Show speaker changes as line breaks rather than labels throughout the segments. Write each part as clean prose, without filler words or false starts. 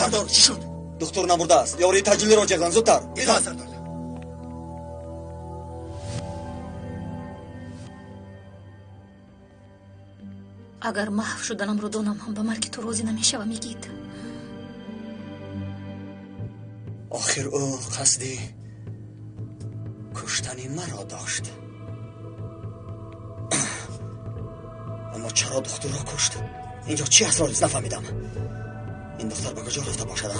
Сардор, чӣ шуд?
Духтур намурдааст. Ёрии таҷлиро ҷиғзан, зудтар.
Итоат, сардор.
Агар маҳв шуданамро донам ҳам ба марги ту розӣ намешавам, Игит.
Охир ӯ қасди куштани маро дошт. Аммо чаро духтурро кушт? Инҷо чӣ асрорист, нафаҳмидам. Ин духтар ба куҷо рафта бошад?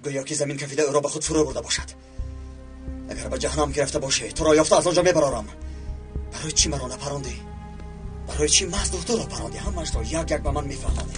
Гӯё ки замин кафида ӯро ба худ фурӯ бурда бошад. Агар ба ҷаҳаннам ки рафта бошӣ, туро ёфта аз он ҷо мебарорам. Барои чӣ маро напарондӣ? Барои чӣ маҳз духтурро парондӣ? Ҳамаашро як як ба ман мефаҳмонӣ.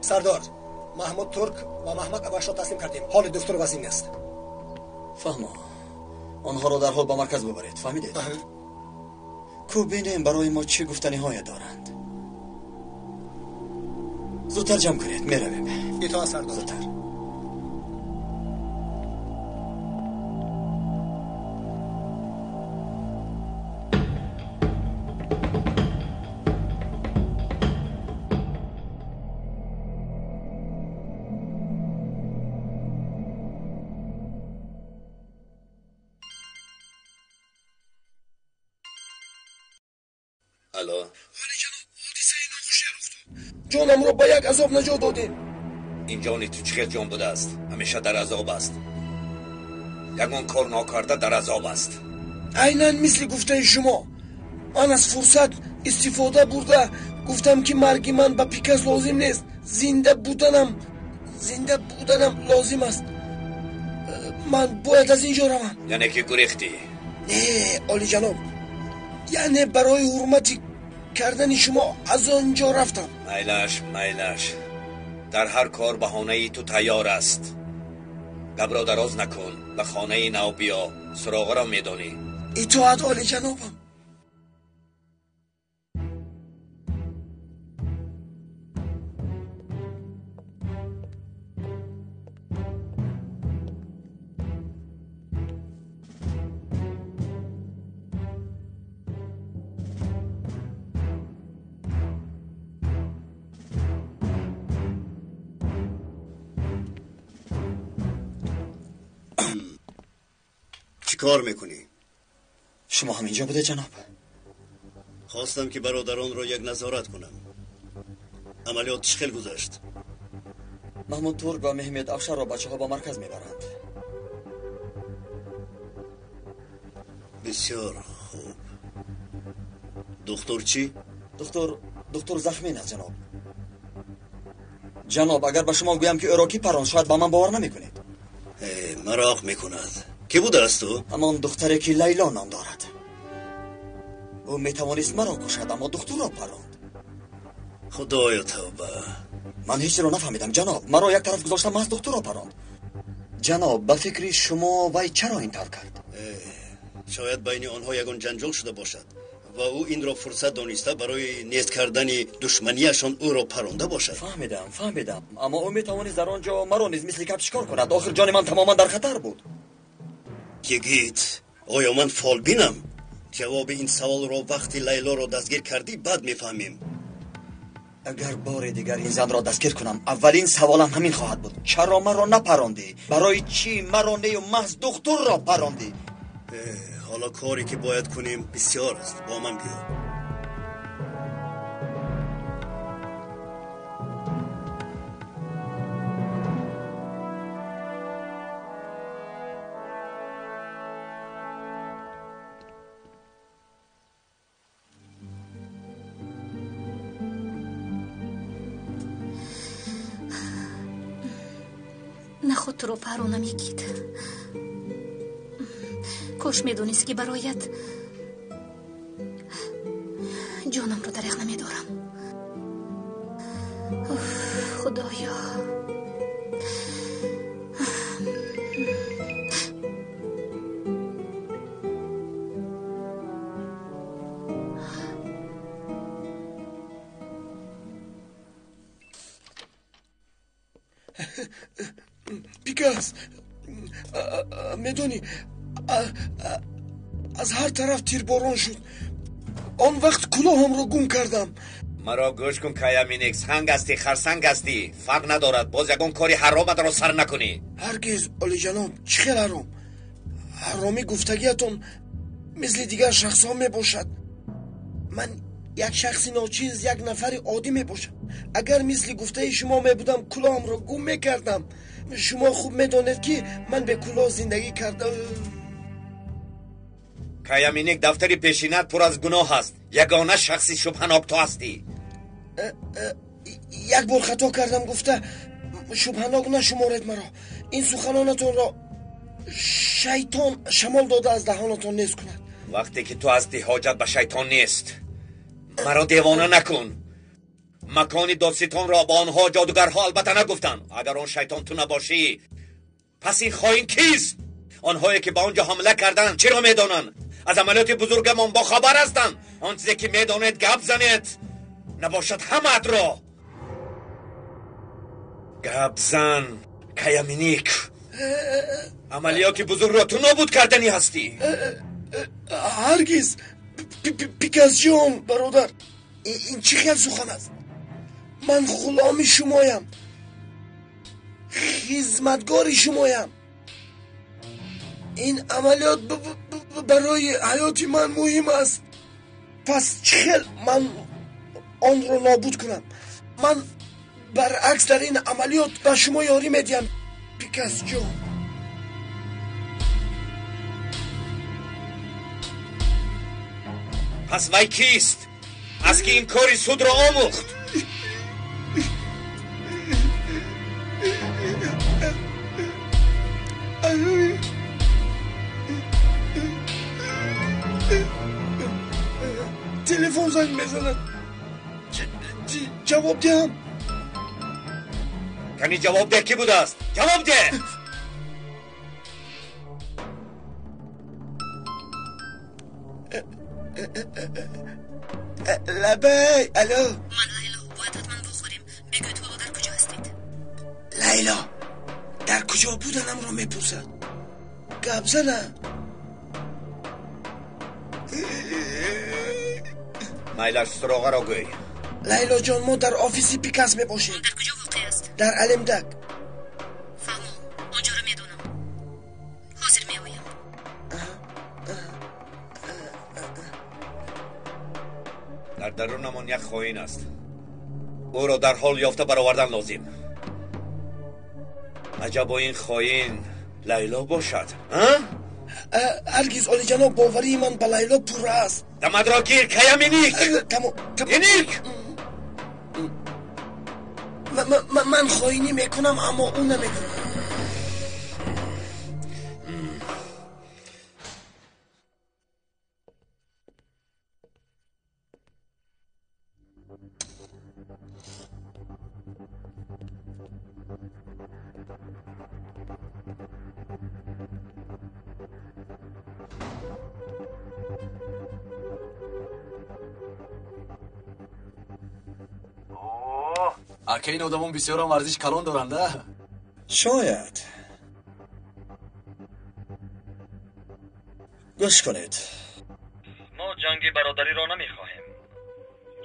Сардор, Маҳмуд Турк ва Маҳмад Авашро таслим кардем. Ҳоли духтур вазин нест.
Фаҳмо. Онҳоро дарҳол ба марказ бубаред. Фаҳмидед? Ку бинем барои мо чӣ гуфтаниҳое доранд. Зудтар ҷамъ кунед, меравем.
Итоат, сардор.
Зудтар.
Алло.
Ҳодисаи нохуше рух дод. Ҷонамро ба як азоб наҷот додем.
Ин ҷони ту чӣ хел ҷон будааст? Ҳамеша дар азоб аст. Ягон кор нокарда дар азоб аст.
Айнан мисли гуфтаи шумо. Ман аз фурсат истифода бурда гуфтам, ки марги ман ба Пикас лозим нест. Зинда буданам лозим аст. Ман бояд аз ин ҷо равам.
Яъне ки гурехтӣ?
Не, олиҷаноб, яъне барои ҳурмати кардани шумо аз он ҷо рафтам.
Майлаш, майлаш, дар ҳар кор баҳонаи ту тайёр аст. Гапро дароз накун, ба хонаи нав биё, суроғаро медонӣ.
Итоат, олиҷанобам.
Чӣ кор мекунӣ?
Шумо ҳам инҷо будед, ҷаноб?
Хостам, ки бародаронро як назорат кунам. Амалиёт чӣ хел гузашт?
Маҳмуд Турк ва Меҳмед Афшарро бачаҳо ба марказ мебаранд.
Бисёр хуб. Духтур чӣ?
Духтур захмин аст, ҷаноб. Ҷаноб, агар ба шумо гӯям, ки ӯро кӣ паронд, шояд ба ман бовар намекунед.
Мароқ мекунад. Кӣ будааст ӯ?
Ҳамон духтаре, ки Лайло ном дорад. Ӯ метавонист маро кушад, аммо духтурро паронд.
Худоё, тавба!
Ман ҳеҷро нафаҳмидам, ҷаноб. Маро як тараф гузошта маҳз духтурро паронд. Ҷаноб, ба фикри шумо вай чаро ин тавр кард?
Шояд байни онҳо ягон ҷанҷол шуда бошад ва ӯ инро фурсат дониста барои нест кардани душманияшон ӯро паронда бошад.
Фаҳмидам, фаҳмидам. Аммо ӯ метавонист дар он ҷо маро низ мисли кап шикор кунад. Охир ҷони ман тамоман дар хатар буд.
Йигит, оё ман фолбинам? Ҷавоби ин саволро вақти Лайлоро дастгир кардӣ баъд мефаҳмем.
Агар бори дигар ин занро дастгир кунам, аввалин саволам ҳамин хоҳад буд. Чаро маро напарондӣ? Барои чӣ маро нею маҳз духтурро парондӣ?
Ҳоло коре ки бояд кунем бисёр аст. Бо ман биё.
Наход туро парона мегид. Кош медонист, ки бароят ҷонамро дареғ намедорам. Худоё,
Пикас, медонӣ, аз ҳар тараф тирборон шуд. Он вақт кулоҳамро гум кардам.
Маро гӯш кун, Каяминик, санг ҳастӣ, харсанг ҳастӣ, фарқ надорад. Боз ягон кори ҳароматро сар накунӣ.
Ҳаргиз, олиҷаноб, чӣ хел ҳаром? Ҳаромӣ гуфтагиятон мисли дигар шахсҳо мебошад. Ман як шахси ночиз, як нафари оддӣ мебошам. Агар мисли гуфтаи шумо мебудам, кулоҳамро гум мекардам. Шумо хуб медонед, ки ман бе кулоҳ зиндагӣ кардам.
Каяминик, дафтари пешинат пур аз гуноҳ аст. Ягона шахси шубҳанок ту ҳастӣ.
Як бор хато кардам гуфта шубҳанок нашуморед маро. Ин суханонатонро шайтон шамол дода аз даҳонатон нест кунад.
Вақте ки ту ҳастӣ, ҳоҷат ба шайтон нест. Маро девона накун. Макони додситонро ба онҳо ҷодугарҳо албатта нагуфтанд. Агар он шайтон ту набошӣ, пас ин хоин кист? Онҳое ки ба он ҷо ҳамла карданд чиро медонанд? Аз амалиёти бузургамон бохабар ҳастанд. Он чизе ки медонед гап занед, набошад ҳамаатро. Гап зан, Каяминик. Амалиёти бузургро ту нобуд карданӣ ҳастӣ.
Ҳаргиз, Пикасҷон, бародар, ин чӣ хел сухан аст? Ман ғуломи шумоям, хизматгори шумоям. Ин амалиёт барои ҳаёти ман муҳим аст. Пас чӣ хел ман онро нобуд кунам? Ман баръакс дар ин амалиёт ба шумо ёрӣ медиҳам, Пикасҷон.
Пас вай кист? Аз ки ин кори судро омӯхт?
Телефон занг мезанад. Ҷавоб диҳам?
Кани ҷавоб деҳ, кӣ будааст? Ҷавоб деҳ!
Лабай, алло.
Ман Лайло, бояд ҳатман вохӯрем. Бигӯед, ҳоло дар куҷо ҳастед?
Лайло дар куҷо буданамро мепурсад. Гап зана.
Майлаш, суроғаро гӯй.
Лайло ҷон, мо дар офиси Пикас мебошем.
Дар куҷо воқеъ аст?
Дар Алемдак.
Фаҳмо, он ҷоро медонам. Ҳозир меоям.
Дар дарунамон як хоин аст. Ӯро дар ҳол ёфта баровардан лозим. Аҷабо ин хоин Лайло бошад, а?
Ҳаргиз, олиҷаноб, боварии ман ба Лайло пурра аст.
Дамадро гир, Каяминик!
Тамом.
Иник!
Ман хоинӣ мекунам, аммо ӯ намекунад.
Ака, ин одамон бисёрам варзиш калон доранд, а?
Шояд. Гӯш кунед.
Мо ҷанги бародариро намехоҳем.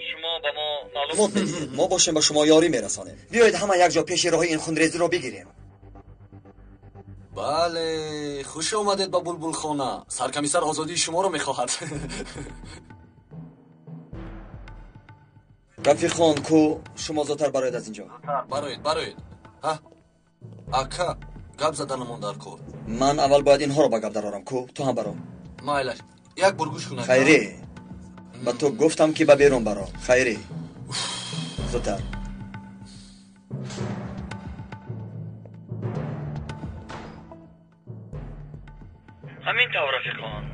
Шумо ба мо
маълумот медиҳед, мо бошем ба шумо ёрӣ мерасонем. Биёед ҳама якҷо пеши роҳи ин хунрезиро бигирем.
Бале, хуш омадед ба Булбулхона. Саркомиссар озодии шуморо мехоҳад.
Рафиқхон, ку шумо зудтар бароед аз инҷо.
Бароед, бароед. Ҳа? Ака, гап заданамон дар кор.
Ман аввал бояд инҳоро ба гап дарорам. Ку, ту ҳам баро.
Майлаш, як бор гӯш кун.
Хайрӣ, ба ту гуфтам ки ба берун баро. Хайрӣ, зудтар.
Ҳамин тавр, рафиқон.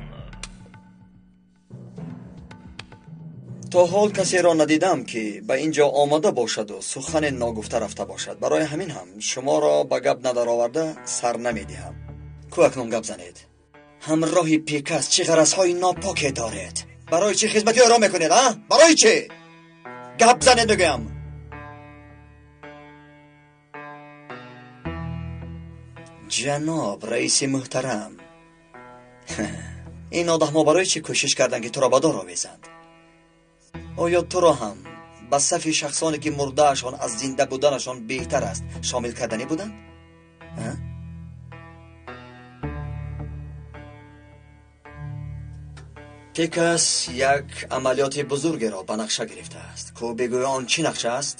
То ҳол касеро надидам ки ба ин ҷо омада бошаду сухане ногуфта рафта бошад. Барои ҳамин ҳам шуморо ба гап надароварда сар намедиҳам. Ку акнун гап занед. Ҳамроҳи Пекас чӣ ғаразҳои нопоке доред? Барои чӣ хизмати ӯро мекунед, а? Барои чӣ? Гап занед мегӯям. Ҷаноб раиси муҳтарам, ин одамҳо барои чӣ кӯшиш карданд ки туро ба дор овезанд? Оё туро ҳам ба сафи шахсоне ки мурдаашон аз зинда буданашон беҳтар аст шомил карданӣ буданд? Пекас як амалиёти бузургеро ба нақша гирифтааст. Ку бигӯй, он чӣ нақша аст?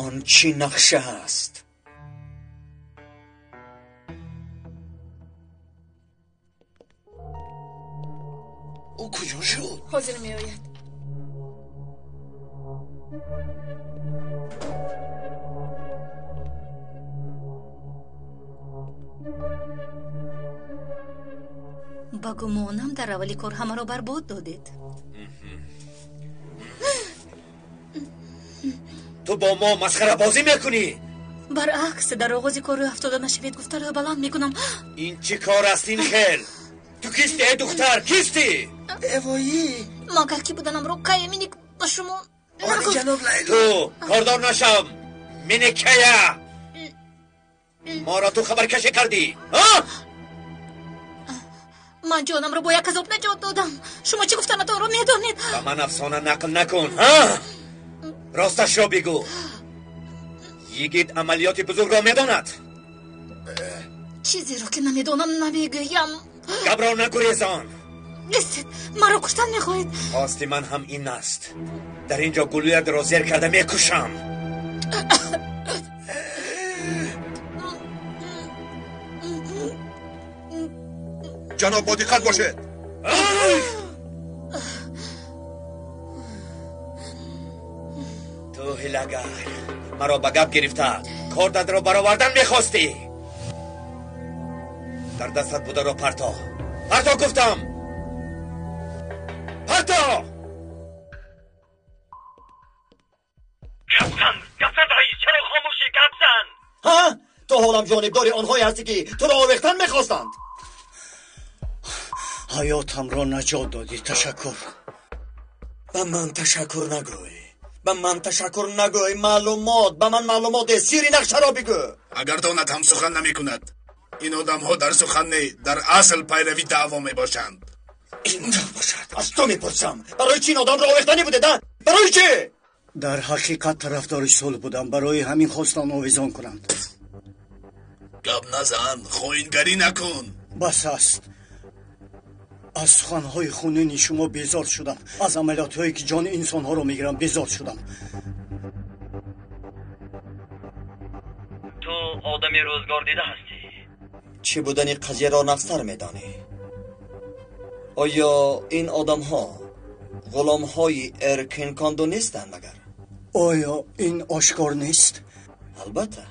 Он чӣ нақша аст?
Ӯ куҷо шуд?
Ҳозир меояд. Ба гумонам дар аввали кор ҳамаро барбод додед.
Ту бо мо масхарабозӣ мекунӣ?
Баръакс, дар оғози кор рӯй афтода нашавед гуфта рӯй баланд мекунам.
Ин чӣ кор аст ин хел? Ту кистӣ, эй духтар, кистӣ?
Эвоӣ!
Магар ки буданамро каеминик ба шумо
ҷаноб Лайло.
Ту кордор нашам, миникая! Моро ту хабаркашӣ кардӣ, а?
Ман ҷонамро бо як азоб наҷот додам. Шумо чӣ гуфтанатонро медонед?
Ба ман афсона нақл накун, ҳа? Росташро бигӯ. Йигит амалиёти бузургро медонад.
Чизеро ки намедонам намегӯям.
Гапро нагурезон.
Нестед, маро куштан мехоҳед.
Хости ман ҳам ин аст. Дар ин ҷо гулӯятро зер карда мекушам.
Ҷаноб, бо диққат бошед.
Ту ҳилагар маро ба гап гирифта кордатро баровардан мехостӣ. Дар дастат бударо парто. Парто гуфтам. Парто!
Гап зан, гап зан раис, чаро хомӯшӣ? Гап зан.
Ҳа? Ту ҳолам ҷонибдори онҳое ҳастӣ ки туро овехтан мехостанд.
Ҳаётамро наҷот додӣ, ташаккур.
Ба ман ташаккур нагӯй. Ба ман ташаккур нагӯй. Маълумот, ба ман маълумот де, сири нақшаро бигӯ.
Агар донад ҳам сухан намекунад. Ин одамҳо дар сухан не, дар асл пайрави даъво мебошанд.
Ин тавр бошад, аз ту мепурсам. Барои чӣ ин одамро овехтанӣ будед, а? Барои чӣ?
Дар ҳақиқат тарафдори сулҳ будам, барои ҳамин хостам овезон кунанд.
Гап назан, хоингарӣ накун.
Бас аст. Аз суханҳои хунини шумо безор шудам. Аз амалиётҳое ки ҷони инсонҳоро мегиранд безор шудам.
Ту одами рӯзгор дида ҳастӣ.
Чӣ будани қазияро нақстар медонӣ? Оё ин одамҳо ғуломҳои Эркинкондо нестанд магар?
Оё ин ошкор нест?
Албатта.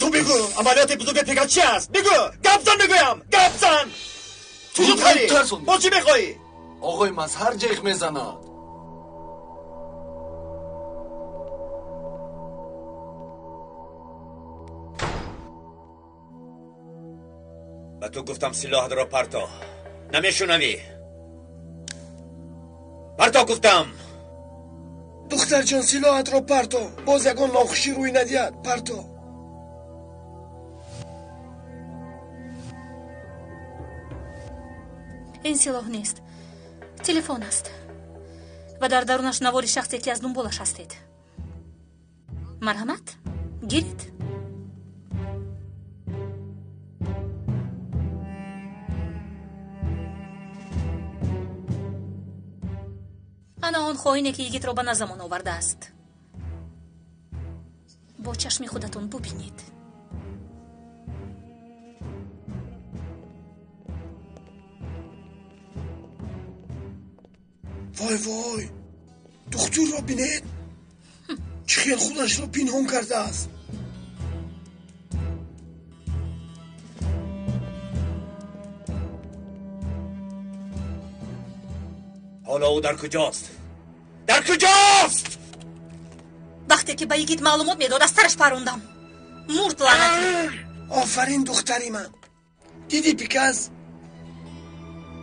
Ту бигӯ, амалиёти бузурги Пекас чи аст? Бигӯ, гап зан мегӯям, гап зан! Ту зуд харӣ, боз чӣ мехоҳӣ?
Оғои Мазҳар ҷеғ мезанад.
Ба ту гуфтам силоҳатро парто. Намешунавӣ? инҷо гуфтам.
Духтарҷон, силоҳатро парто, боз ягон нохушӣ рӯй надиҳад. Парто.
Ин силоҳ нест, телефон аст ва дар дарунаш навори шахсе ки аз дунболаш ҳастед. Марҳамат, гиред. Ана он хоине ки йигитро ба наздамон овардааст. Бо чашми худатон бубинед.
Вой вой, духтурро бинед, чӣ хел худашро пинҳон кардааст.
Ҳоло ӯ дар куҷост? Дар куҷост?
Вақте ки ба йигит маълумот медод, аз сараш парондам. Мурд лаънатӣ.
Офарин, духтари ман. Дидӣ, Пикас,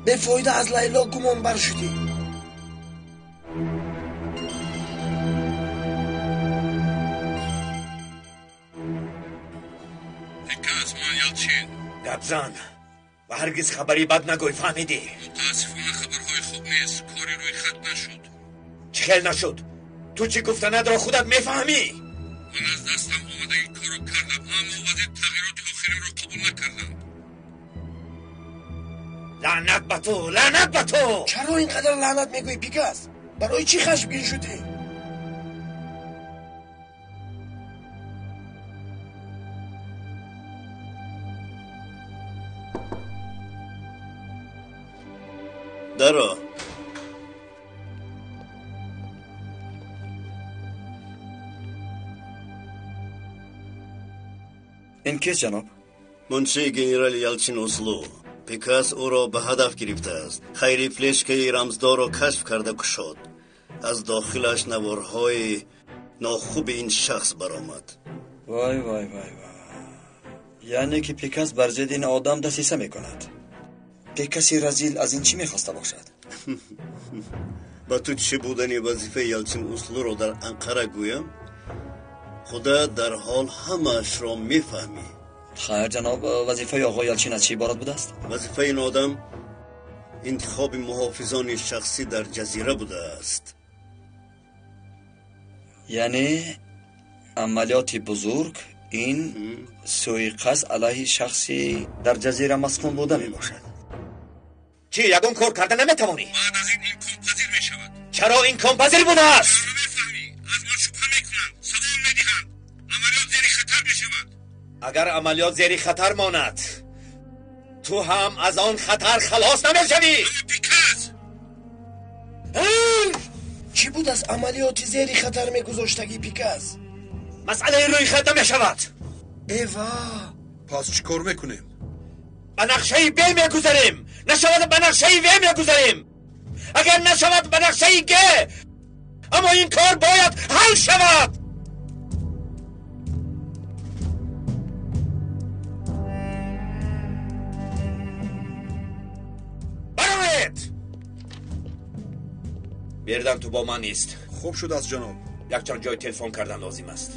бефоида аз Лайло гумон бар шудӣ.
Пикас, ман Ялчин.
Гап зан ва ҳаргиз хабари бад нагӯй, фаҳмидӣ?
Мутаассифона хабарҳои хуб нест. Кори рӯи хат нашуд.
Чӣ хел нашуд? Ту чӣ гуфтанатро худат мефаҳмӣ?
Ман аз дастам омадаги корро кардам, аммо вазир тағйироти охиринро қабул накарданд.
Лаънат ба ту, лаънат ба ту!
Чаро ин қадар лаънат мегӯӣ, Пикас? Барои чӣ хашмгин шудӣ?
Даро.
Ин кист, ҷаноб?
Муншии генерали Ялчин Услу. Пикас ӯро ба ҳадаф гирифтааст. Хайри флешкаи рамздорро кашф карда кушод. Аз дохилаш наворҳои нохуби ин шахс баромад.
Вой вой вой вой, яъне ки Пикас бар зидди ин одам дасиса мекунад. Пикаси разил аз ин чӣ мехоста бошад?
Ба ту чӣ будани вазифаи Ялчин Услуро дар Анқара гӯям, худат дар ҳол ҳамаашро мефаҳмӣ.
Хайр, ҷаноб, вазифаи оғои Ялчин аз чӣ иборат будааст?
Вазифаи ин одам интихоби муҳофизони шахсӣ дар ҷазира будааст.
Яъне амалиёти бузург ин сӯиқасд алайҳи шахси дар ҷазира маскун буда мебошад.
Чӣ, ягон кор карда наметавонӣ?
Баъд аз ин имконпазир мешавад.
Чаро имконпазир будааст?
Чаро мефаҳмӣ? Аз ман шубҳа мекунанд, савол медиҳанд. Амалиёт зери хатар мешавад.
Агар амалиёт зери хатар монад, ту ҳам аз он хатар халос намешавӣ.
Аммо Пикас!
Чӣ буд аз амалиёти зери хатар мегузоштагӣ, Пикас?
Масъалаи рӯи хат намешавад.
Эва!
Пас чӣ кор мекунем?
Ба нақшаи Б мегузарем. Нашавад, ба нақшаи В мегузарем. Агар нашавад, ба нақшаи Г. Аммо ин кор бояд ҳал шавад. Бароед! Бердан ту бо ман нест.
Хуб шудааст, ҷаноб.
Якчанд ҷой телефон кардан лозим аст.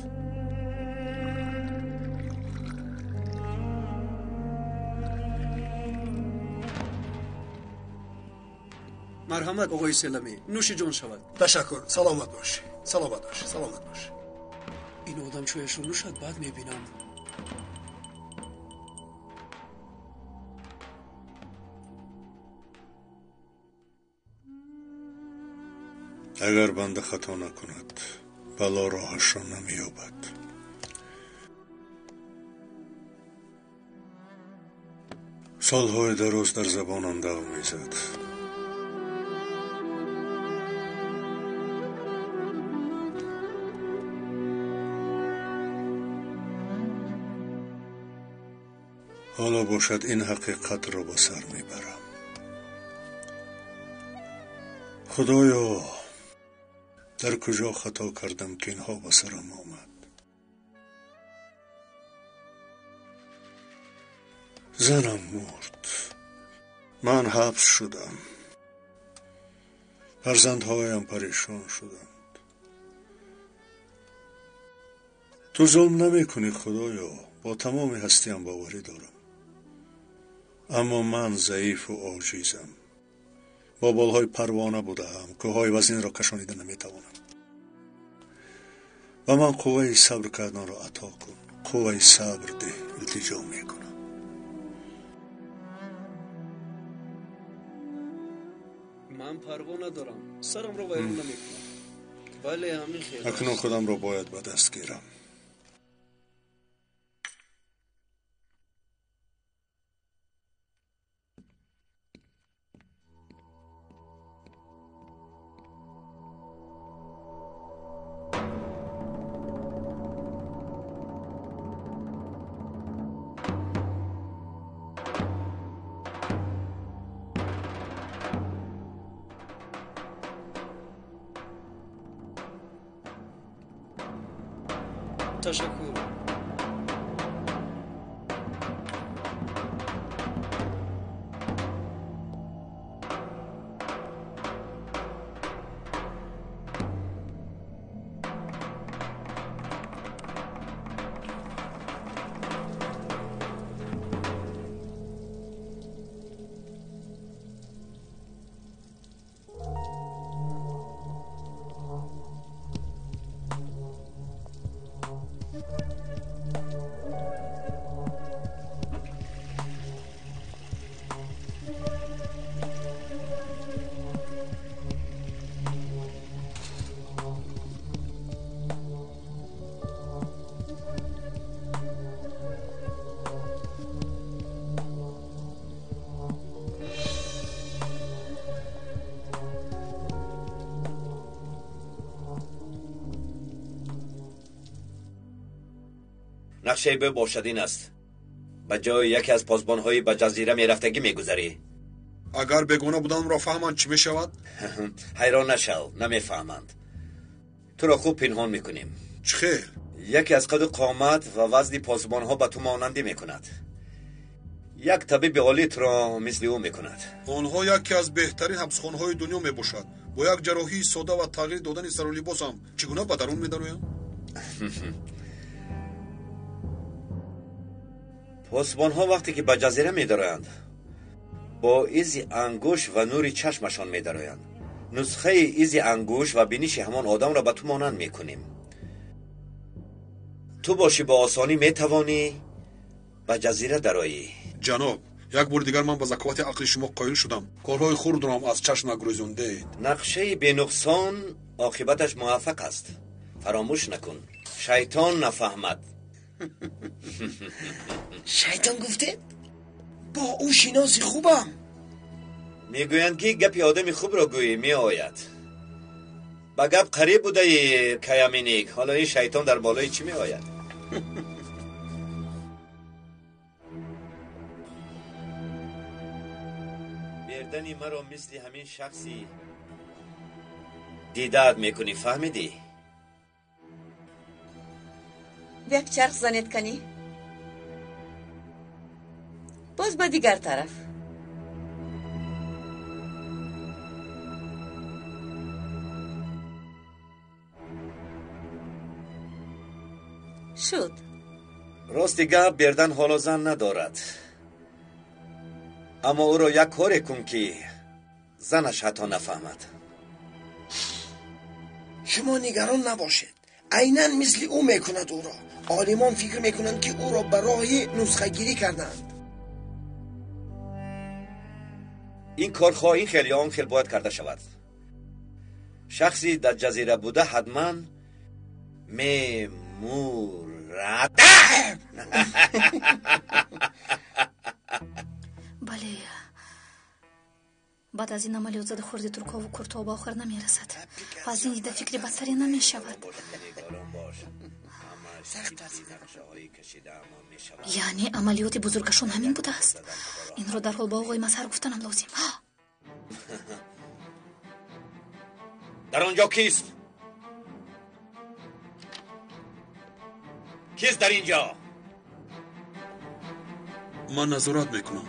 Марҳамат, оғои Селамӣ, нӯши ҷон шавад.
Ташаккур, саломат бош, саломат бош, саломат бош.
Ин одам чояшро нӯшад, баъд мебинам.
Агар банда хато накунад, бало роҳашро намеёбад. Солҳои дароз дар забонам давр мезад. Ҳоло бошад ин ҳақиқатро ба сар мебарам. Худоё, дар куҷо хато кардам, ки инҳо ба сарам омад? Занам мурд, ман ҳабс шудам.
Фарзандҳоям парешон шуданд. Ту зулм намекунӣ, Худоё, бо тамоми ҳастиям боварӣ дорам. Аммо ман заифу оҷизам. Бо болҳои парвона будаам, кӯҳҳои вазнинро кашонида наметавонам. Ба ман қувваи сабр карданро ато кун. Қувваи сабр деҳ, илтиҷо мекунам.
Ман парво надорам, сарамро вайрон намекунам. Вале ҳамин хел.
Акнун худамро бояд ба даст гирам.
Ташаккур.
Нақшаи б бошад ин аст. Ба ҷои яке аз посбонҳои ба ҷазира мерафтагӣ мегузарӣ.
Агар бегона буданамро фаҳманд, чӣ мешавад?
Ҳайрон нашав, намефаҳманд. Туро хуб пинҳон мекунем.
Чӣ хел?
Яке аз қаду қомат ва вазни посбонҳо ба ту монандӣ мекунад. Як табиби олӣ туро мисли ӯ мекунад.
Онҳо яке аз беҳтарин ҳабсхонаҳои дунё мебошад. Бо як ҷарроҳии сода ва тағйир додани сару либосам чӣ гуна ба дарун медароям?
Посбонҳо вақте ки ба ҷазира медароянд, бо изи ангуш ва нури чашмашон медароянд. Нусхаи изи ангуш ва биниши ҳамон одамро ба ту монанд мекунем. Ту бошӣ бо осонӣ метавонӣ ба ҷазира дароӣ.
Ҷаноб, як бори дигар ман ба заковати ақли шумо қоил шудам. Корҳои хурдроам аз чашм нагурезондед.
Нақшаи бенуқсон оқибаташ муваффақ аст. Фаромӯш накун, шайтон нафаҳмад.
Шайтон гуфтед? Бо ӯ шиноси хубам.
Мегӯянд ки гапи одами хубро гӯӣ меояд. Ба гап қариб будаи Каяминик. Ҳоло ин шайтон дар болои чӣ меояд? Бердани маро мисли ҳамин шахси дидаат мекунӣ, фаҳмидӣ?
Як чарх занед канӣ. Боз ба дигар тараф. Шуд.
Рости гап, Бердан ҳоло зан надорад. Аммо ӯро як коре кун ки занаш ҳатто нафаҳмад.
Шумо нигарон набошед. Айнан мисли ӯ мекунад ӯро. Олимон фикр мекунанд ки ӯро ба роҳи нусхагирӣ карданд.
Ин кор хоҳ ин хел ё он хел бояд карда шавад. Шахси дар ҷазира буда ҳатман мемурад.
Бале, баъд аз ин амалиёт зада хурди туркҳову куртҳо ба охир намерасад ва аз ин дида фикри бадтаре намешавад. Яъне амалиёти бузургашон ҳамин будааст. Инро дарҳол ба оғои Мазҳар гуфтанам лозим.
Дар он ҷо кист? Кист дар ин ҷо?
Ман назорат мекунам.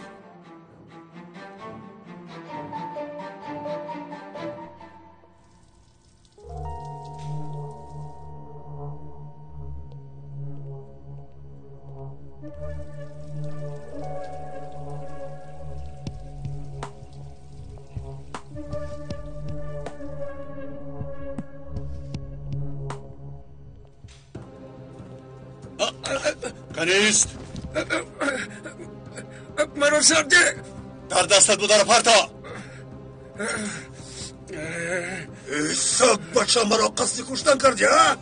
Канист!
Маро сарде!
Дар дастат бударо парто!
Саг бача, маро қасди куштан кардӣ, а?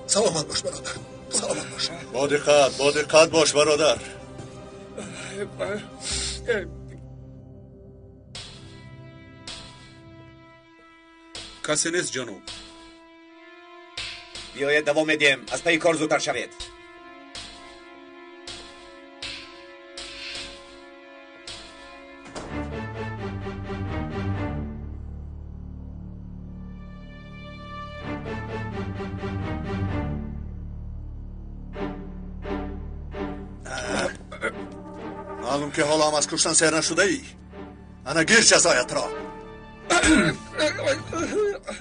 Саломат бош, бародар, саломат бош.
Бо диққат, бо диққат бош, бародар.
Касе нест, ҷаноб.
Биёед, давом медиҳем. Аз пайи кор зудтар шавед.
Маълум ки ҳоло ҳам аз куштан сер нашудаӣ. Ана гир ҷазоятро.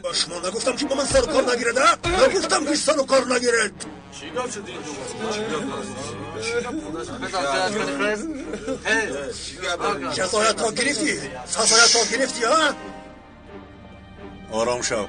Ба шумо нагуфтам, ки ба ман сару кор нагиред, а? Нагуфтам, ки сару кор нагиред.
Чӣ гап шуд инҷо?
Ҷазоятро гирифтӣ? Сазоятро гирифтӣ, а?
Ором шав.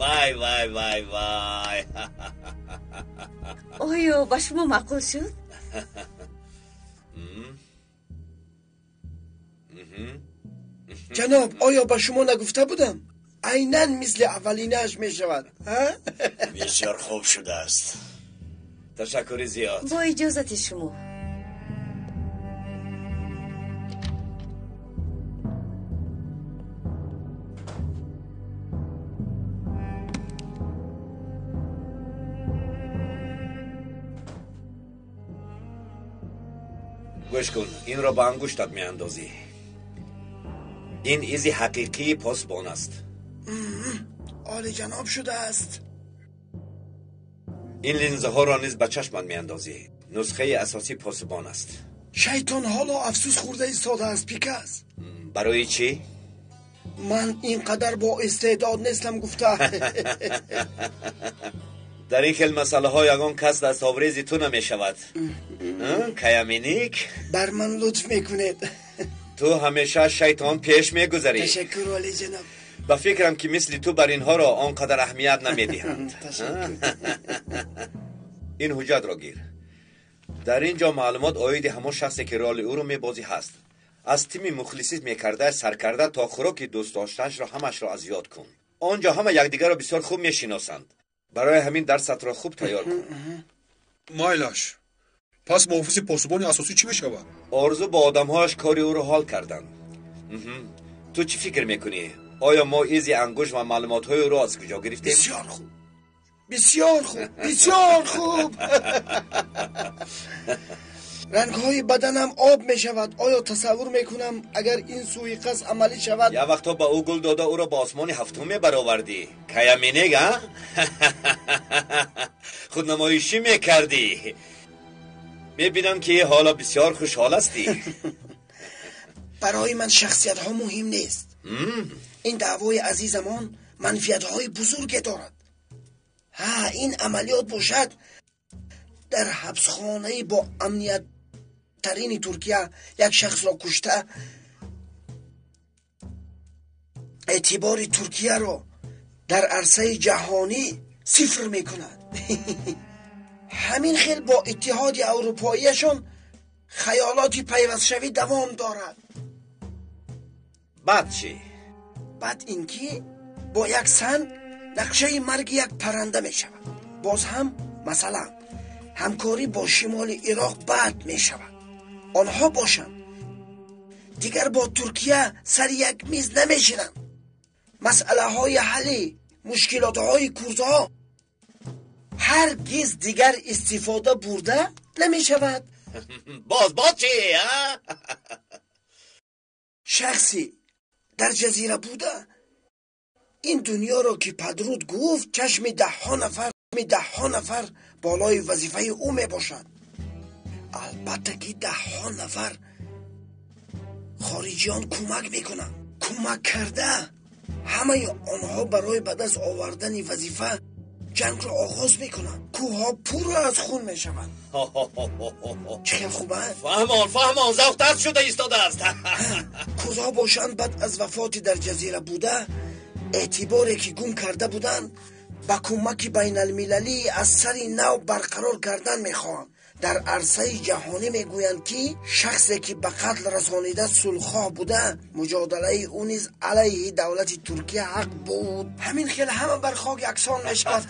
Вай, вай, вай, вай!
Оё ба шумо маъқул шуд?
Ҷаноб, оё ба шумо нагуфта будам? Айнан мисли аввалинааш мешавад.
Бисёр хуб шудааст.
Ташаккури зиёд.
Бо иҷозати шумо.
Гӯш кун, инро ба ангуштат меандозӣ. Ин изи ҳақиқии посбон аст.
Олиҷаноб шудааст.
Ин линзаҳоро низ ба чашмат меандозӣ. Нусхаи асосии посбон аст.
Шайтон ҳоло афсӯс хӯрда истодааст, Пикас.
Барои чӣ?
Ман ин қадар бо истеъдод нестам, гуфта.
Дар ин хел масъалаҳо ягон кас дастоврези ту намешавад. Каяминик?
Бар ман лутф мекунед.
Ту ҳамеша шайтон пеш мегузарӣ.
Ташаккур, олиҷаноб.
Ба фикрам, ки мисли ту бар инҳоро он қадар аҳамият намедиҳанд. Ин ҳуҷҷатро гир. Дар ин ҷо маълумот оиди ҳамон шахсе, ки роли ӯро мебозӣ, ҳаст. Аз тими мухлисӣ мекардааш саркарда то хӯроки дӯстдоштаашро ҳамашро аз ёд кун. Он ҷо ҳама якдигарро бисёр хуб мешиносанд. Барои ҳамин дарсатро хуб тайёр кун.
Майлаш, пас муҳофизи посбони асосӣ чӣ мешавад?
Орзу бо одамҳояш кори ӯро ҳол карданд. Ту чӣ фикр мекунӣ? Оё мо изи ангушт ва маълумотҳои ӯро аз куҷо гирифтем?
Бисёр хуб, бисёр хуб, бисёр хуб. Рангҳои баданам об мешавад. Оё тасаввур мекунам, агар ин суиқасд амалӣ шавад?
Як вақтҳо ба ӯ гул дода, ӯро ба осмони ҳафтум мебаровардӣ. Каяминег, а? Худнамоишӣ мекардӣ. Мебинам, ки ҳоло бисёр хушҳол ҳастӣ.
Барои ман шахсиятҳо муҳим нест. Ин даъвои азизамон манфиатҳои бузурге дорад. Ҳа, ин амалиёт бошад дар ҳабсхонаи бо амнияттарини Туркия як шахсро кушта, эътибори Туркияро дар арсаи ҷаҳонӣ сифр мекунад. Ҳамин хел бо Иттиҳоди Аврупоияшон хаёлоти пайвастшавӣ давом дорад.
Баъд чӣ?
Баъд ин ки бо як санг нақшаи марги як парранда мешавад. Боз ҳам, масалан, ҳамкорӣ бо шимоли Ироқ бад мешавад. Онҳо бошанд дигар бо Туркия сари як миз намешинанд. Масъалаҳои ҳалли мушкилотҳои курдҳо ҳаргиз дигар истифода бурда намешавад.
Боз боз чӣ?
Шахсе дар ҷазира буда ин дунёро ки падруд гуфт, чашми даҳҳо нафар болои вазифаи ӯ мебошад. Албатта ки даҳҳо нафар хориҷиён кӯмак мекунанд. Кӯмак карда Ҳамаи онҳо барои ба даст овардани вазифа ҷангро оғоз мекунанд. Кӯҳҳо пурра аз хун мешаванд. Чӣ хел хуб аст?
Фаҳмон, фаҳмон, завқтар шуда истодааст.
Курдҳо бошанд, баъд аз вафоти дар ҷазира буда, эътиборе ки гум карда буданд, ба кӯмаки байналмилалӣ аз сари нав барқарор кардан мехоҳанд. Дар арсаи ҷаҳонӣ мегӯянд, ки шахсе ки ба қатл расонида сулҳхоҳ буда, муҷодалаи ӯ низ алайҳи давлати Туркия ҳақ буд. Ҳамин хел ҳама бар хок яксон мешавад.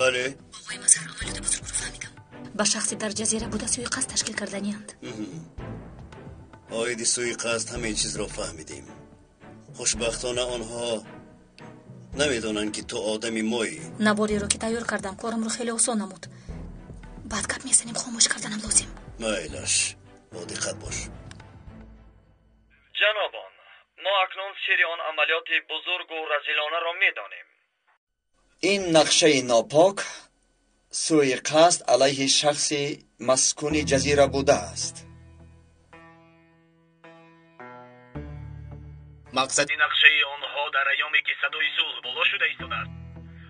Бале.
Оғои Мазҳар, амалиёти бузургро фаҳмидам. Ба шахси дар ҷазира буда суиқасд ташкил карданианд.
Оиди суиқасд ҳамаи чизро фаҳмидем. Хушбахтона онҳо намедонанд, ки ту одами моӣ.
Навореро ки тайёр кардам, корамро хеле осон намуд. Баъд гап мезанем, хомӯш карданам лозим.
Майлаш, бо диққат бош.
Ҷанобон, мо акнун сири он амалиёти бузургу разилонаро медонем.
Ин нақшаи нопок суиқасд алайҳи шахси маскуни ҷазира будааст.
Мақсади нақшаи онҳо дар айёме ки садои сулҳ боло шуда истодааст,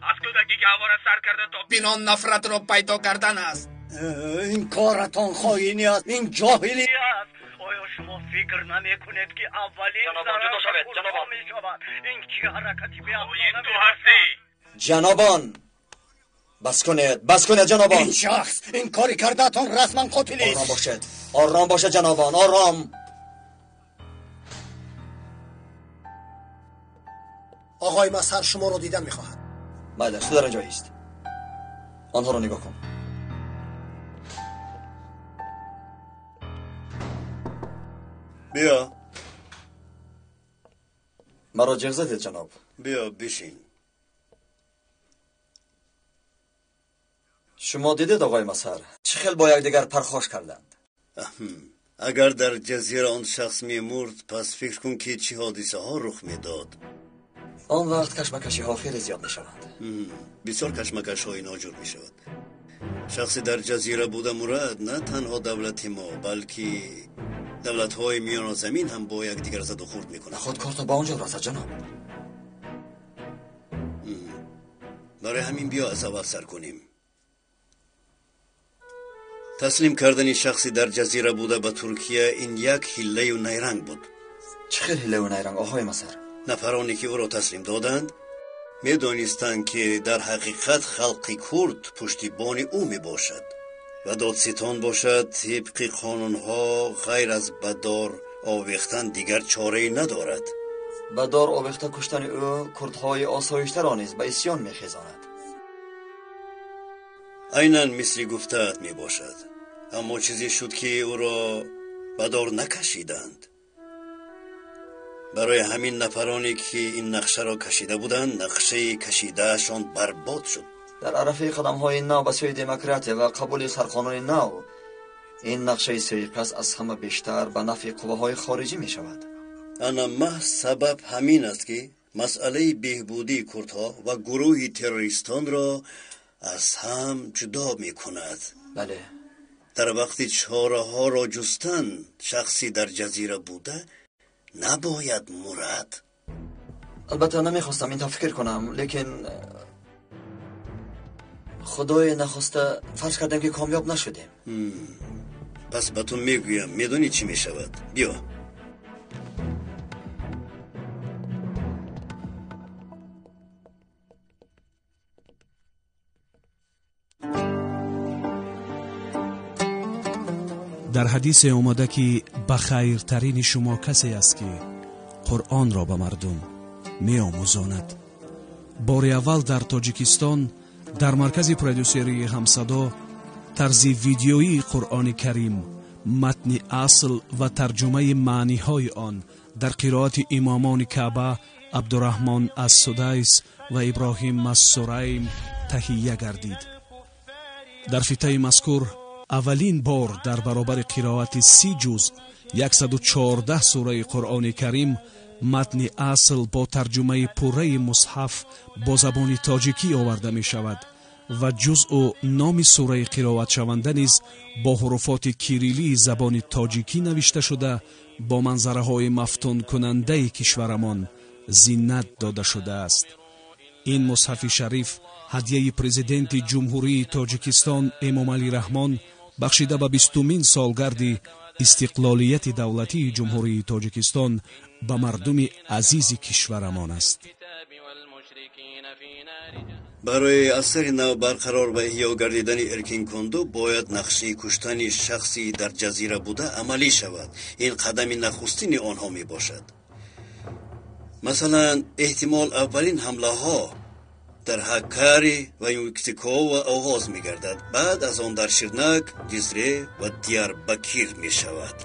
аз кӯдакӣ гаҳвора сар карда то пинон нафратро пайдо кардан аст.
Ин коратон хоинӣ аст, ин ҷоҳилӣ
аст. Оё шумо фикр намекунед, ки аввалин зарар мешавад? Ин чӣ ҳаракати беақлона
ту ҳастӣ?
Ҷанобон, бас кунед, бас кунед, ҷанобон.
Ин шахс, ин кори кардаатон расман қотилист.
Ором бошед, ором бошед, ҷанобон, ором.
Оғои Мазҳар шуморо дидан мехоҳад.
Бале, ту дар ҷоист. Онҳоро нигоҳ кун.
Биё.
Маро ҷеғ задед, ҷаноб.
Биё, бишин.
Шумо дидед, оғои Мазҳар, чӣ хел бо якдигар пархош карданд?
Агар дар ҷазира он шахс мемурд, пас фикр кун, ки чӣ ҳодисаҳо рух медод.
Он вақт кашмакашиҳо хеле зиёд мешаванд.
Бисёр кашмакашҳои ноҷур мешавад. Шахсе дар ҷазира буда мурад, на танҳо давлати мо, балки давлатҳои миёназамин ҳам бо якдигар заду хурд мекунанд.
Наход кор то ба он ҷо расад, ҷаноб.
Барои ҳамин биё аз аввал сар кунем. Таслим кардани шахси дар ҷазира буда ба Туркия ин як ҳиллаю найранг буд.
Чӣ хел ҳиллаю найранг, оғои Мазҳар?
Нафароне ки ӯро таслим доданд, медонистанд, ки дар ҳақиқат халқи курд пуштибони ӯ мебошад ва додситон бошад тибқи қонунҳо ғайр аз ба дор овехтан дигар чорае надорад.
Ба дор овехта куштани ӯ курдҳои осоиштаро низ ба исьён мехезонад.
Айнан мисли гуфтаат мебошад, аммо чизе шуд, ки ӯро ба дор накашиданд. Барои ҳамин нафароне ки ин нақшаро кашида буданд, нақшаи кашидаашон барбод шуд.
Дар арафаи қадамҳои нав ба сӯи демократия ва қабули сарқонуни нав, ин нақшаи суиқасд аз ҳама бештар ба нафъи қувваҳои хориҷӣ мешавад.
Ана маҳз сабаб ҳамин аст, ки масъалаи беҳбудии курдҳо ва гурӯҳи террористонро аз ҳам ҷудо мекунад.
Бале.
Дар вақти чораҳоро ҷустан шахси дар ҷазира буда набояд мурад.
Албатта намехостам интавр фикр кунам, лекин худое нахоста фарз кардем, ки комёб нашудем.
Пас ба ту мегӯям, медонӣ чӣ мешавад? Биё.
Дар ҳадисе омада, ки ба хайртарини шумо касе аст, ки Қуръонро ба мардум меомӯзонад. Бори аввал дар Тоҷикистон дар маркази продюсерии Ҳамсадо тарзи видеоии Қуръони Карим, матни асл ва тарҷумаи маъниҳои он дар қироати имомони Каъба Абдураҳмон Ассудайс ва Иброҳим Ассурайм таҳия гардид. Дар фитаи мазкур Аввалин бор дар баробари қироати 30 ҷузъ 114 сураи Қуръони Карим матни асл бо тарҷумаи пурраи мусҳаф бо забони тоҷикӣ оварда мешавад ва ҷузъу номи сураи қироатшаванда низ бо ҳуруфоти кириллии забони тоҷикӣ навишта шуда, бо манзараҳои мафтункунандаи кишварамон зинат дода шудааст. Ин мусҳафи шариф ҳадияи президенти Ҷумҳурии Тоҷикистон Эмомалӣ Раҳмон бахшида ба 20-умин солгарди истиқлолияти давлатии Ҷумҳурии Тоҷикистон ба мардуми азизи кишварамон аст.
Барои асари нав барқарор ва эҳё гардидани Эркин Конду бояд нақшаи куштани шахси дар ҷазира буда амалӣ шавад. Ин қадами нахустини онҳо мебошад. Масалан, эҳтимол аввалин ҳамлаҳо дар Ҳаккари ва Юксикова оғоз мегардад, баъд аз он дар Ширнак, Ҷизре ва Диярбакир мешавад.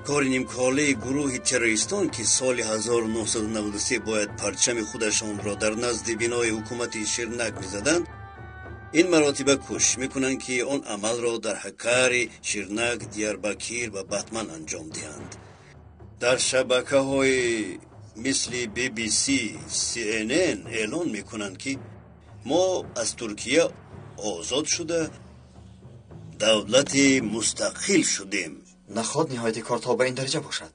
Кори нимколаи гурӯҳи террористон, ки соли 1993 бояд парчами худашонро дар назди бинои ҳукумати Ширнак мезаданд, ин маротиба кӯшиш мекунанд, ки он амалро дар Ҳаккари, Ширнак, Диярбакир ва Батман анҷом диҳанд. Дар шабакаҳои мисли BBC, CNN эълон мекунанд, ки мо аз Туркия озод шуда давлати мустақил шудем.
Наход ниҳояти кор то ба ин дараҷа бошад.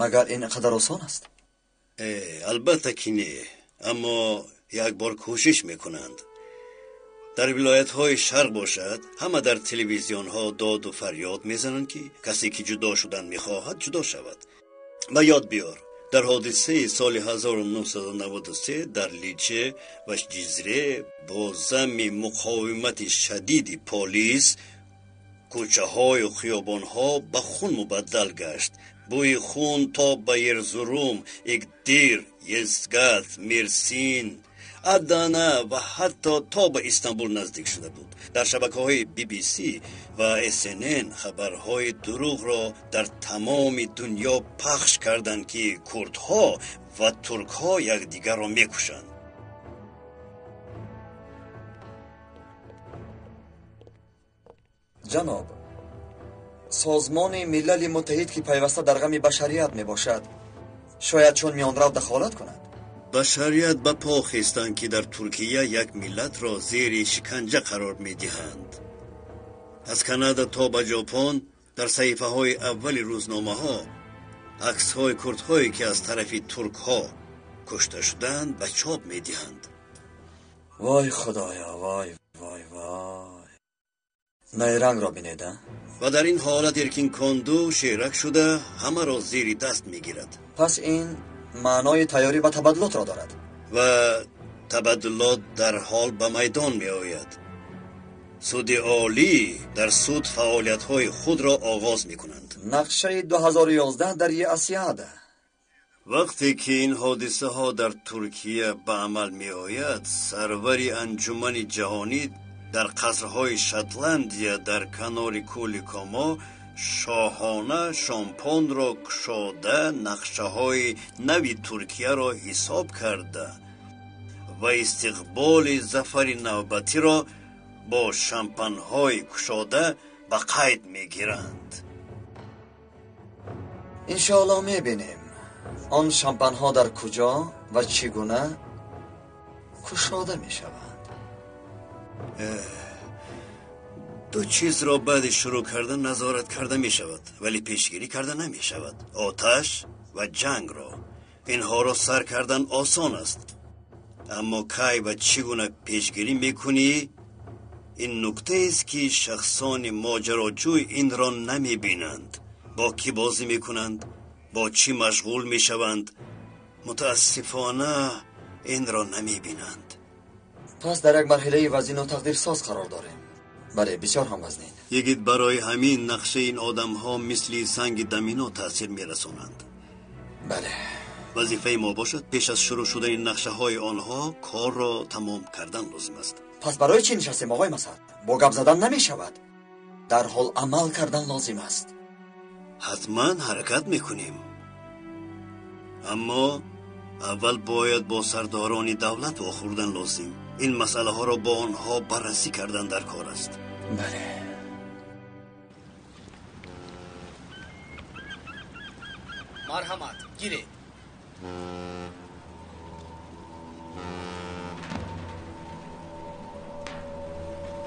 Магар ин қадар осон аст?
Албатта ки не, аммо як бор кӯшиш мекунанд. Дар вилоятҳои шарқ бошад, ҳама дар телевизионҳо доду фарёд мезананд, ки касе ки ҷудо шудан мехоҳад, ҷудо шавад. Ба ёд биёр, дар ҳодисаи соли 1993 дар Личе ва Ҷизре бо замми муқовимати шадиди полис кӯчаҳою хиёбонҳо ба хун мубаддал гашт. Бӯи хун то ба Ерзурум, Игдир, Езгат, Мерсин, Адана ва ҳатто то ба Истанбул наздик шуда буд. Дар шабакаҳои BBC ва CNN хабарҳои дурӯғро дар тамоми дунё пахш карданд, ки курдҳо ва туркҳо якдигарро мекушанд.
Ҷаноб, Созмони Милали Муттаҳид, ки пайваста дар ғами башарият мебошад, шояд чун миёнрав дахолат кунад.
Башарият ба по хестанд, ки дар Туркия як миллатро зери шиканҷа қарор медиҳанд. Аз Канада то ба Ҷопон дар саҳифаҳои аввали рӯзномаҳо аксҳои курдҳое, ки аз тарафи туркҳо кушта шуданд, ба чоп медиҳанд.
Вой худоё, вой вой вой, найрангро бинед, а?
Ва дар ин ҳолат Эркин Конду шерак шуда ҳамаро зери даст мегирад.
Пас ин маънои тайёрӣ ба табаддулотро дорад.
Ва табаддулот дар ҳол ба майдон меояд. Суди олӣ дар суд фаъолиятҳои худро оғоз мекунанд.
Нақшаи 2011 дар Еасиада.
Вақте ки ин ҳодисаҳо дар Туркия ба амал меояд, сарвари анҷумани ҷаҳонӣ дар қасрҳои Шотландия дар канори кӯли Комо шоҳона шампонро кушода, нақшаҳои нави Туркияро ҳисоб карда ва истиқболи зафари навбатиро бо шампанҳои кушода ба қайд мегиранд.
Иншоаллоҳ мебинем, он шампанҳо дар куҷо ва чӣ гуна кушода мешаванд.
Ду чизро баъди шурӯъ кардан назорат карда мешавад, вале пешгирӣ карда намешавад: оташ ва ҷангро. Инҳоро сар кардан осон аст, аммо кай ва чӣ гуна пешгирӣ мекунӣ, ин нуктаест, ки шахсони моҷароҷӯй инро намебинанд. Бо кӣ бозӣ мекунанд, бо чӣ машғул мешаванд, мутаассифона инро намебинанд.
Пас дар як марҳилаи вазину тақдирсоз қарор дорем. Бале, бисёр ҳам вазнин.
Йигит, барои ҳамин нақшаи ин одамҳо мисли санги домино таъсир мерасонанд.
Бале.
Вазифаи мо бошад, пеш аз шурӯъ шудани нақшаҳои онҳо корро тамом кардан лозим аст.
Пас барои чӣ нишастем, оғои Масад? Бо гап задан намешавад, дарҳол амал кардан лозим аст.
Ҳатман ҳаракат мекунем, аммо аввал бояд бо сардорони давлат вохӯрдан лозим. Ин масъалаҳоро бо онҳо баррасӣ кардан дар кор аст.
Бале.
Марҳамат, гиред.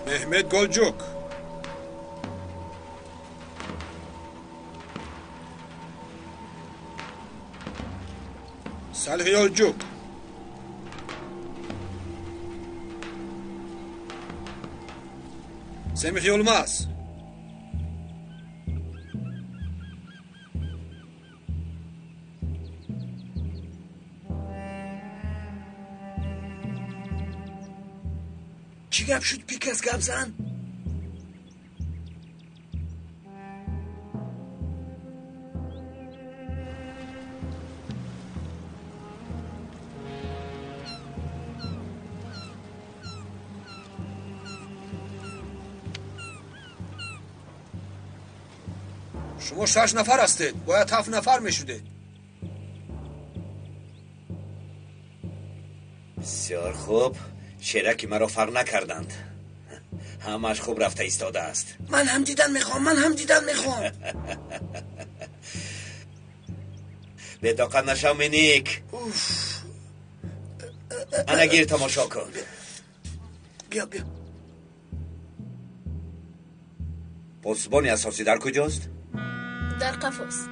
Mehmet Golcuk. Salih Yolcuk. Semih Yılmaz.
Чӣ гап шуд, Пикас, гап зан?
Шумо 6 нафар ҳастед, бояд 7 нафар мешудед.
Бисёр хуб. Шераки маро фарқ накарданд. Ҳамааш хуб рафта истодааст.
Ман ҳам дидан мехоҳам, ман ҳам дидан мехоҳам.
Бетоқат нашав, Миник. Ана гир, тамошо кун.
Биё, биё.
Посбони асосӣ дар куҷост?
Дар қафост.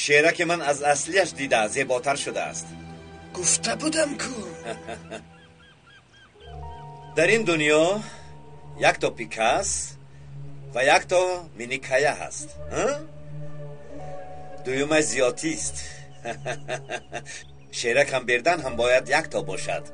Шераки ман аз аслиаш дида зеботар шудааст.
Гуфта будам ку.
Дар ин дунё якто Пикас ва якто Миникая ҳаст. Дуюмаш зиёдтист. Шерак ҳам бердан ҳам бояд якто бошад.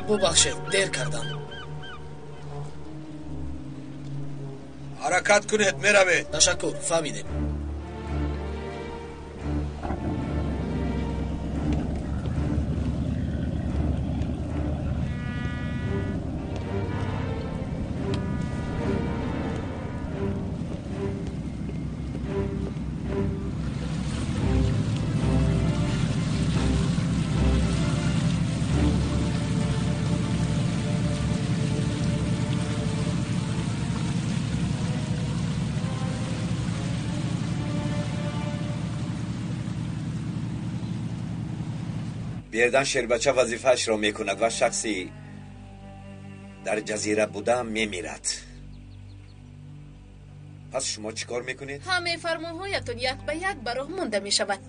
Бубахшед, дер кардам.
Ҳаракат кунед, меравед.
Ташаккур, фаҳмидем.
Бердан шербача вазифаашро мекунад ва шахси дар ҷазира буда мемирад. Пас шумо чӣ кор мекунед?
Ҳамаи фармонҳоятон як ба як ба роҳ монда мешавад.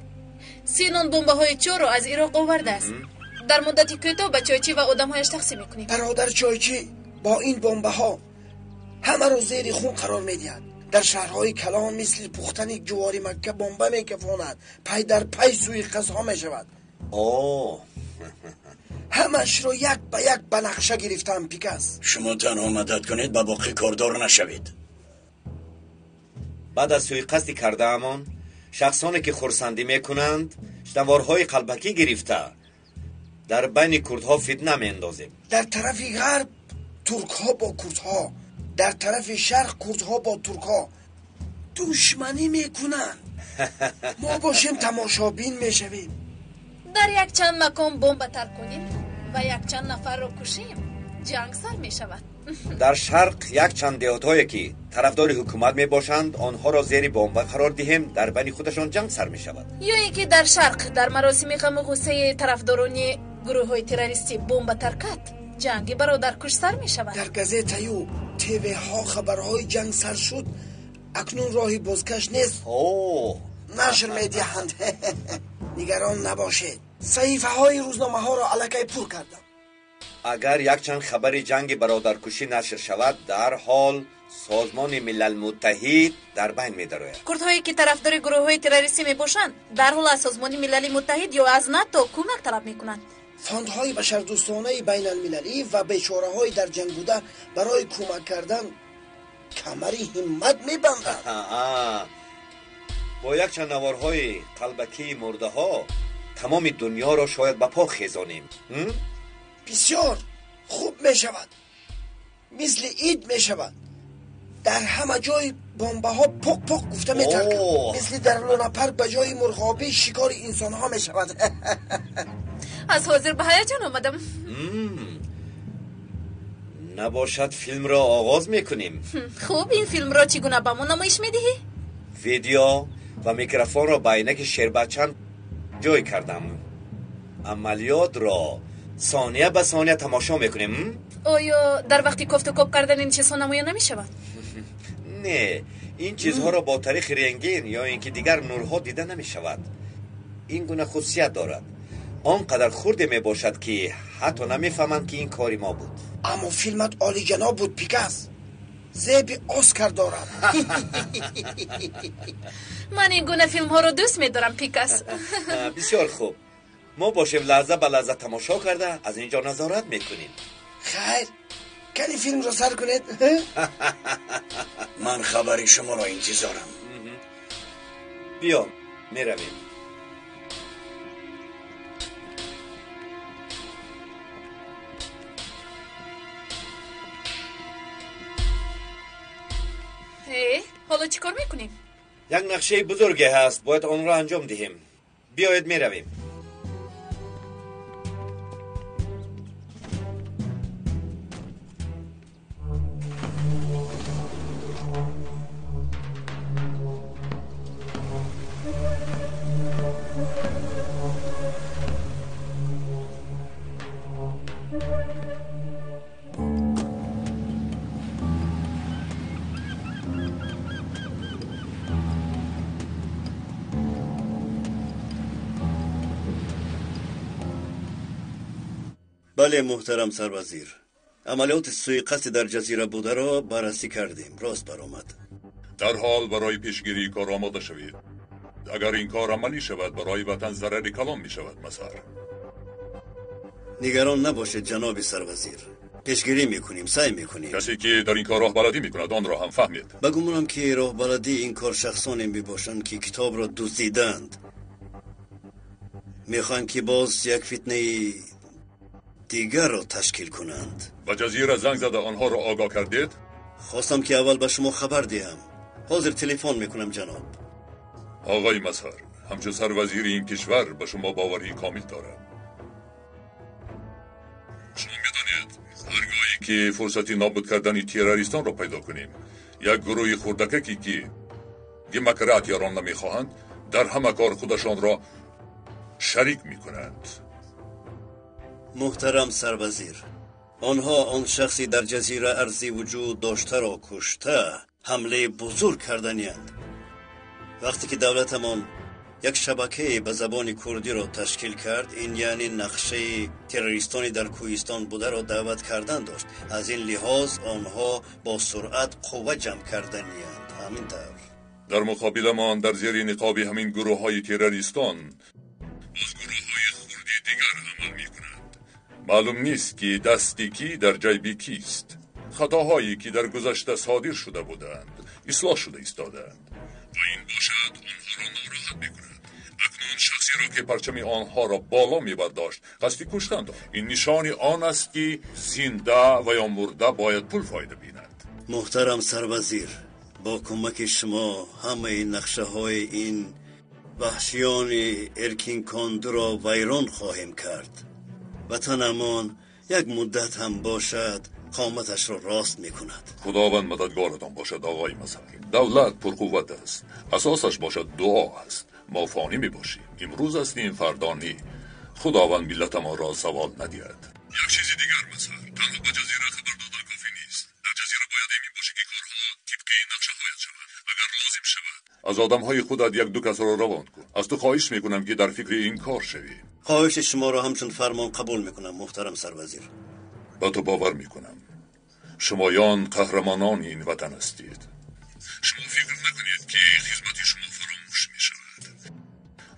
Синон бомбаҳои чорро аз Ироқ овардааст. Дар муддати кӯтоҳ ба чойчӣ ва одамҳояш тақсим мекунем.
Бародар чойчӣ бо ин бомбаҳо ҳамаро зери хун қарор медиҳад. Дар шаҳрҳои калон мисли пухтани ҷувори Макка бомба мекафонад, пай дар пай суиқасдҳо мешавад. Ҳамашро як ба як ба нақша гирифтам, Пикас.
Шумо танҳо мадад кунед, ба боқӣ кордор нашавед.
Баъд аз суиқасди кардаамон шахсоне ки хурсандӣ мекунанд наворҳои қалбакӣ гирифта дар байни курдҳо фитна меандозем.
Дар тарафи ғарб туркҳо бо курдҳо, дар тарафи шарқ курдҳо бо туркҳо душманӣ мекунанд. Мо бошем тамошобин мешавем.
Дар якчанд макон бомба тарконем ва якчанд нафарро кушем, ҷанг сар мешавад.
Дар шарқ якчанд деҳотҳое ки тарафдори ҳукумат мебошанд, онҳоро зери бомба қарор диҳем, дар байни худашон ҷанг сар мешавад.
Ё ин ки дар шарқ дар маросими ғаму ғуссаи тарафдорони гурӯҳҳои террористӣ бомба таркад, ҷанги бародаркуш сар мешавад.
Дар газетаю ТВ-ҳо хабарҳои ҷанг сар шуд, акнун роҳи бозгашт нест. Нашр медиҳанд. Нигарон набошед, саҳифаҳои рӯзномаҳоро аллакай пур кардам.
Агар якчанд хабари ҷанги бародаркушӣ нашр шавад, дарҳол Созмони Милал Муттаҳид дар байн медарояд.
Курдҳое ки тарафдори гурӯҳҳои террористӣ мебошанд, дарҳол аз Созмони Милали Муттаҳид ё аз НАТО кӯмак талаб мекунанд.
Фондҳои башардӯстонаи байналмилалӣ ва бечораҳои дар ҷанг буда барои кӯмак кардан камари ҳиммат мебанданд.
Бо якчанд наворҳои қалбакии мурдаҳо тамоми дунёро шояд ба по хезонем.
Бисёр хуб мешавад, мисли ид мешавад. Дар ҳама ҷой бомбаҳо пуқ-пуқ гуфта метарканд. Мисли дар лунапарк ба ҷои мурғобӣ шикори инсонҳо мешавад.
Аз ҳозир ба ҳаяҷон омадам.
Набошад, филмро оғоз мекунем.
Хуб, ин филмро чӣ гуна ба мо намоиш медиҳӣ?
Видео ва микрофонро ба айнаки шербачан ҷой кардам. Амалиётро сония ба сония тамошо мекунем.
Оё дар вақти кофтукоб кардан ин чизҳо намоён намешавад?
Не, ин чизҳоро бо тариқи рентген ё ин ки дигар нурҳо дида намешавад. Ин гуна хусусият дорад. Он қадар хурде мебошад, ки ҳатто намефаҳманд, ки ин кори мо буд.
Аммо филмат олиҷаноб буд, Пикас. Зеби Оскар дорад.
Ман ин гуна филмҳоро дӯст медорам, Пикас.
Бисёр хуб. Мо бошем лаҳза ба лаҳза тамошо карда аз ин ҷо назорат мекунем.
Хайр, кани филмро сар кунед.
Ман хабари шуморо интизорам.
Биё, меравем.
Ҳоло чӣ кор мекунем?
Як нақшаи бузурге ҳаст, бояд онро анҷом диҳем. Биёед, меравем.
Бале, муҳтарам сарвазир, амалиёти суиқасди дар ҷазира бударо баррасӣ кардем, рост баромад.
Дарҳол барои пешгирии кор омода шавед. Агар ин кор амалӣ шавад, барои ватан зарари калон мешавад, Мазҳар.
Нигарон набошед, ҷаноби сарвазир, пешгирӣ мекунем, саъй мекунем.
Касе ки дар ин кор роҳбаладӣ мекунад, онро ҳам фаҳмед.
Ба гумонам, ки роҳбаладии ин кор шахсоне мебошанд, ки китобро дуздиданд, мехоҳанд, ки боз як фитнаи дигарро ташкил кунанд.
Ба ҷазира занг зада онҳоро огоҳ кардед?
Хостам, ки аввал ба шумо хабар диҳам. Ҳозир телефон мекунам, ҷаноб.
Оғои Мазҳар, ҳамчун сарвазири ин кишвар ба шумо боварии комил дорам. Шумо медонед, ҳар гоҳе ки фурсати нобуд кардани террористонро пайдо кунем, як гурӯҳи хурдакаке, ки демократияро намехоҳанд, дар ҳама кор худашонро шарик мекунанд.
Муҳтарам сарвазир, онҳо он шахси дар ҷазира арзи вуҷуд доштаро кушта ҳамлаи бузург карданиянд. Вақте ки давлатамон як шабакае ба забони курдиро ташкил кард, ин яъне нақшаи террористони дар кӯҳистон бударо даъват кардан дошт. Аз ин лиҳоз онҳо бо суръат қувва ҷамъ карданиянд. Ҳамин тавр.
Дар муқобиламон дар зери ниқоби ҳамин гурӯҳҳои террористон боз гурӯҳҳои хурди дигар амал мекунанд. Маълум нест, ки дасти кӣ дар ҷайби кист. Хатоҳое, ки дар гузашта содир шуда буданд, ислоҳ шуда истодаанд ва ин бошад онҳоро нороҳат мекунад. Акнун шахсеро, ки парчами онҳоро боло мебардошт, қасди куштан дошт. Ин нишони он аст, ки зинда ва ё мурда бояд пул фоида бинад.
Муҳтарам сарвазир, бо кӯмаки шумо ҳамаи нақшаҳои ин ваҳшиёни эркинкондуро вайрон хоҳем кард. Ватанамон як муддат ҳам бошад, қоматашро рост мекунад.
Худованд мададгоратон бошад, оғои Мазҳар. Давлат пурқувват аст, асосаш бошад дуо аст. Мо фонӣ мебошем, имрӯз ҳастем, фардо не. Худованд миллатамонро завол надиҳад. Як чизи дигар, Мазҳар, танҳо ба ҷазира хабар додан кофӣ нест. Дар ҷазира бояд эмин бошӣ, ки корҳо тибқи нақшаҳоят шавад. Агар лозим шавад, аз одамҳои худат як-ду касро равон кун. Аз ту хоҳиш мекунам, ки дар фикри ин кор шавӣ.
Хоҳиши шуморо ҳамчун фармон қабул мекунам, муҳтарам сарвазир.
Ба ту бовар мекунам. Шумоён қаҳрамонони ин ватан ҳастед. Шумо фикр накунед, ки хизмати шумо фаромӯш мешавад.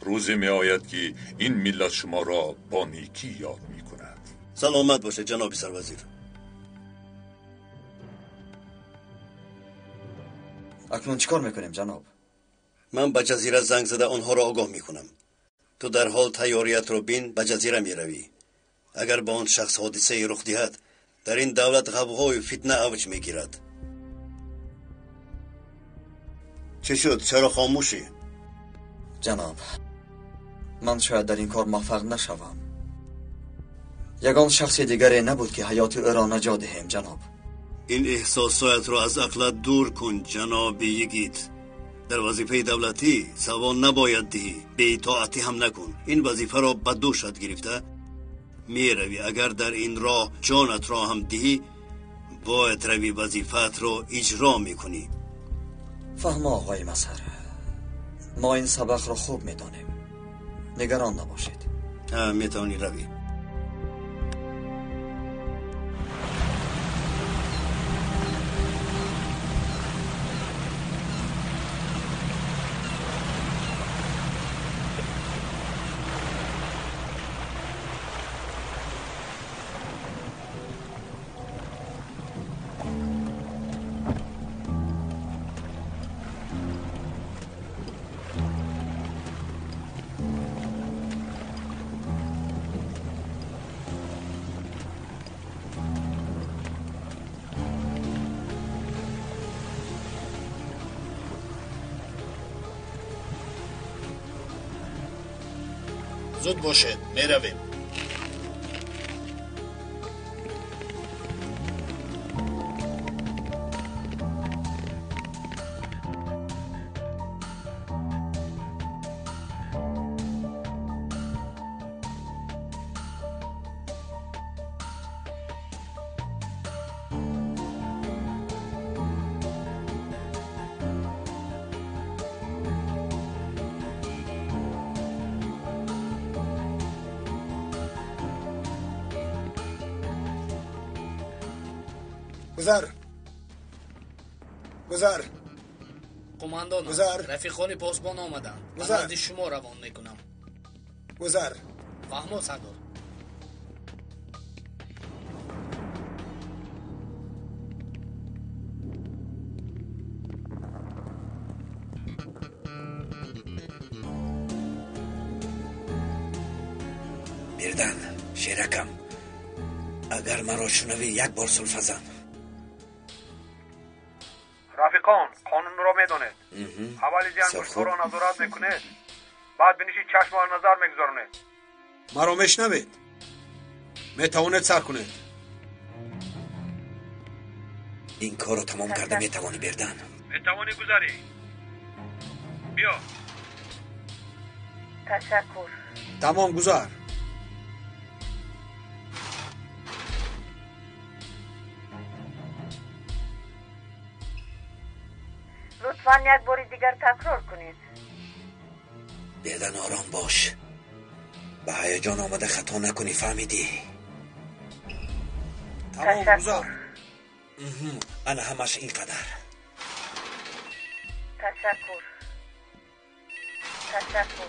روزی می آید که این ملت شما را با نیکی یاد می کند.
سلامت باشه جناب سروزیر.
اکنون چیکار میکنیم جناب؟
من به جزیره زنگ زده آنها را آگاه میکنم. تو در حال تیاریت را بین به جزیره میروی. اگر با آن شخص حادثه رخ دهد در این دولت غوغای فتنه اوج میگیرد. چه شد؟ چرا خاموشی؟
جناب، من شاید در این کار موفق نشوم. یگان شخص دیگری نبود که حیات او را نجات دهیم جناب.
این احساسات را از عقلت دور کن جناب یگیت. در وظیفه دولتی سوا نباید دهی، به اطاعتی هم نکن. این وظیفه را به دوشت گرفته میروی. اگر در این راه جانت را هم دهی باید روی وظیفت را اجرا میکنی.
فهم آقای مظهر، ما این سبق را خوب میدانیم، نگران نباشید.
میتوانی روی.
زود باشید، میرویم.
گذر گذر.
قماندان،
گذر.
رفیقان پاسبان آمدند.
گذر.
نزد شما روان میکنم.
گذر.
فهمو سردار.
بیردن شیرکم، اگر مرا شنوی یک بار سلفه زن.
رفیقان، قانون را میدانید. اول از انگشت‌ها را نظارت میکنید، بعد بینش چشم را نظر میگذارانید.
مرا میشنوید؟ میتوانید سر کنید.
این کار را تمام کرده میتوانی بردن.
میتوانی گذاری. بیا.
تشکر.
تمام گذار.
لطفاً یک بار دیگر تکرار کنید.
بیدن آرام باش، به هیجان آمده خطا نکنی، فهمیدی؟
تمام گذار.
انا همش اینقدر.
تشکر. تشکر.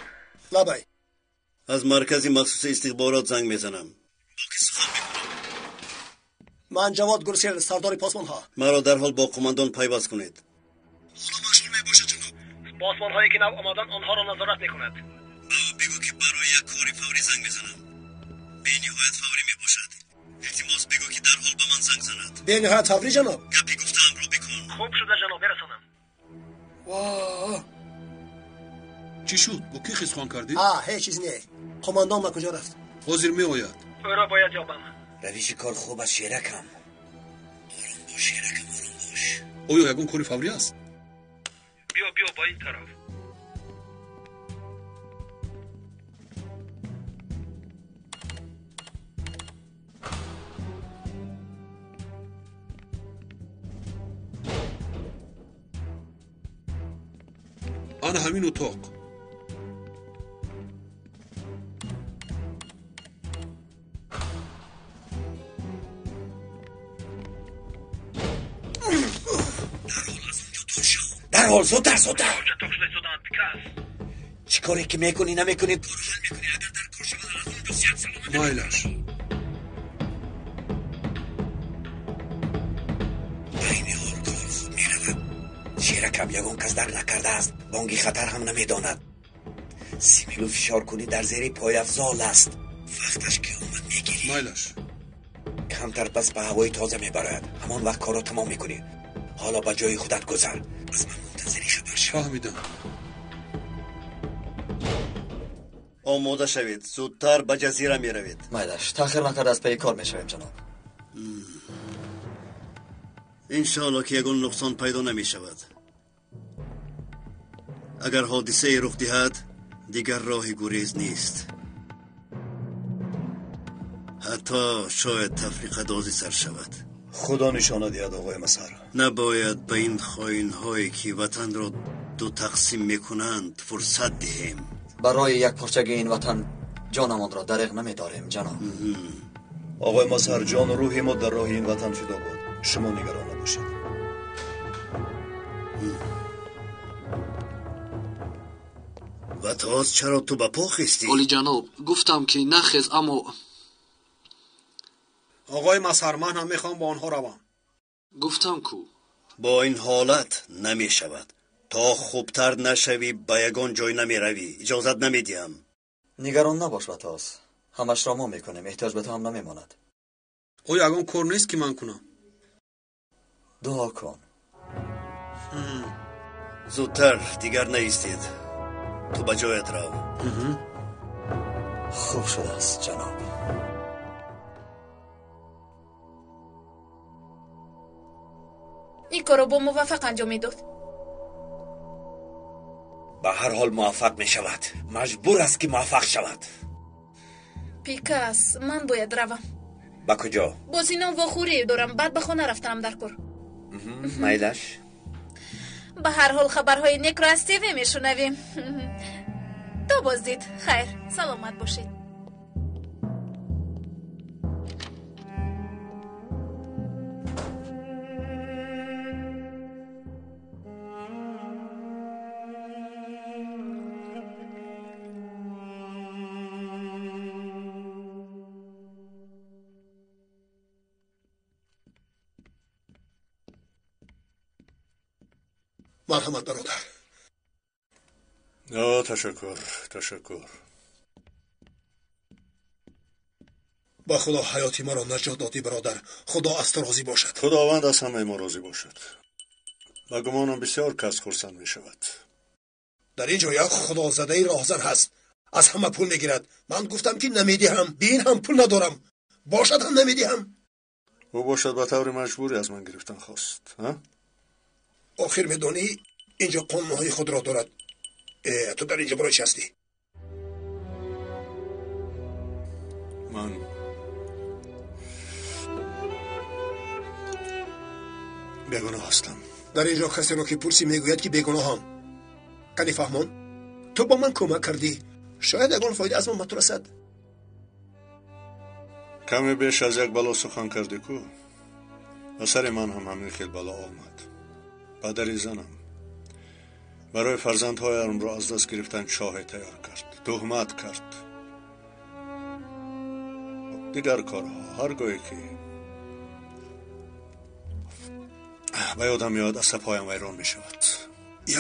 لبای.
از مرکز مخصوص استخبارات زنگ میزنم.
من جواد گرسیل، سردار پاسمان ها.
مرا در حال با قماندان پیوست کنید.
پاسمان هایی که نو آمدن آنها را نظارت میکند.
به او بگو که برای یک کاری فوری زنگ میزنم. به نهایت فوری میباشد. التماس بگو که در حال به من زنگ زند.
به نهایت فوری جناب.
گپی گفتم را بکن.
خوب شده جناب، برسانم.
واه
چی شد؟ با کی خیزخوان کردی؟
هیچ چیز نه. قماندان ما کجا رفت؟
حاضر می آید.
او را باید یابم.
روش کار خوب از شیرکم. آرام باش شیرکم، آرام باش.
آیا یگون کاری فوری است؟
بیا بیا با این طرف.
آن همین اتاق.
در حال زودتر زودتر. Чӣ коре ки мекунӣ намекунӣ, корро ҳал мекунӣ. Агар дар кор шавад, аз он ҷо сиҳат саломат.
Майлаш.
Айни ҳол кор хуб меравад. Шеракам ягон кас дарк накардааст, бонги хатар ҳам намедонад. Симилу фишоркунӣ дар зери пойафзол аст. Вақташ ки омад мегирӣ.
Майлаш.
Камтар пас ба ҳавои тоза мебарояд. Ҳамон вақт корро тамом мекунӣ. Ҳоло ба ҷои худат гузар. Аз ман мунтазири хабар шав.
Фаҳмидам.
Омода шавед, зудтар ба ҷазира меравед.
Майлаш, таъхир накарда аз пайи кор мешавем, ҷаноб.
Иншоалло ки ягон нуқсон пайдо намешавад. Агар ҳодисае рух диҳад, дигар роҳи гурез нест. Ҳатто шояд тафриқадозӣ сар шавад.
Худо нишона диҳад, оғои Масар.
Набояд ба ин хоинҳое ки ватанро ду тақсим мекунанд фурсат диҳем.
Барои як порчагии ин ватан ҷонамонро дареғ намедорем, ҷаноб.
Оғои Масар, ҷону рӯҳи мо дар роҳи ин ватан фидо буд. Шумо нигарон набошед.
Ватоз, чаро ту ба по хестӣ?
Олиҷаноб, гуфтам ки нахез, аммо
Оғои Масар, ман ҳам мехоҳам бо онҳо равам.
Гуфтам ку.
Бо ин ҳолат намешавад. То хубтар нашавӣ ба ягон ҷой намеравӣ. Иҷозат намедиҳам.
Нигарон набош, Ватоз. Ҳамашро мо мекунем, эҳтиёҷ ба ту ҳам намемонад.
Оё ягон кор нест ки ман кунам?
Дуо кун.
Зудтар, дигар наистед. Ту ба ҷоят рав.
Хуб шудааст, ҷаноб.
Ин корро бо муваффақ анҷом медод.
Ба ҳар ҳол муваффақ мешавад. Маҷбур аст ки муваффақ шавад.
Пикас, ман бояд равам.
Ба куҷо?
Бо Синон вохӯрӣ дорам, баъд ба хона рафтанам дар кор.
Майлаш.
Ба ҳар ҳол хабарҳои некро аз ТВ мешунавем. То боздид. Хайр, саломат бошед.
Марҳамат, бародар.
Ташаккур, ташаккур.
Ба Худо ҳаёти маро наҷот додӣ, бародар. Худо аз ту розӣ бошад.
Худованд аз ҳамаи мо розӣ бошад. Ба гумонам бисёр кас хурсанд мешавад.
Дар ин ҷо як худозадаи роҳзан ҳаст. Аз ҳама пул мегирад. Ман гуфтам ки намедиҳам. Бин ҳам пул надорам. Бошад ҳам намедиҳам.
Ӯ бошад ба таври маҷбурӣ аз ман гирифтан хост.
Охир медонӣ, инҷо қонунҳои худро дорад. Ту дар инҷо барои чӣ ҳастӣ?
Ман бегуноҳ ҳастам.
Дар инҷо касеро ки пурсӣ мегӯяд ки бегуноҳам. Кани фаҳмон, ту бо ман кӯмак кардӣ. Шояд ягон фоида аз ман ба ту расад.
Каме беш аз як бало сухан кардӣ ку. Ба сари ман ҳам ҳамин хел бало омад. Падари занам барои фарзандҳоямро аз даст гирифтан чоҳе тайёр кард, туҳмат кард. Дигар корҳо ҳар гоҳе ки ба ёдам меояд, асабҳоям вайрон мешавад.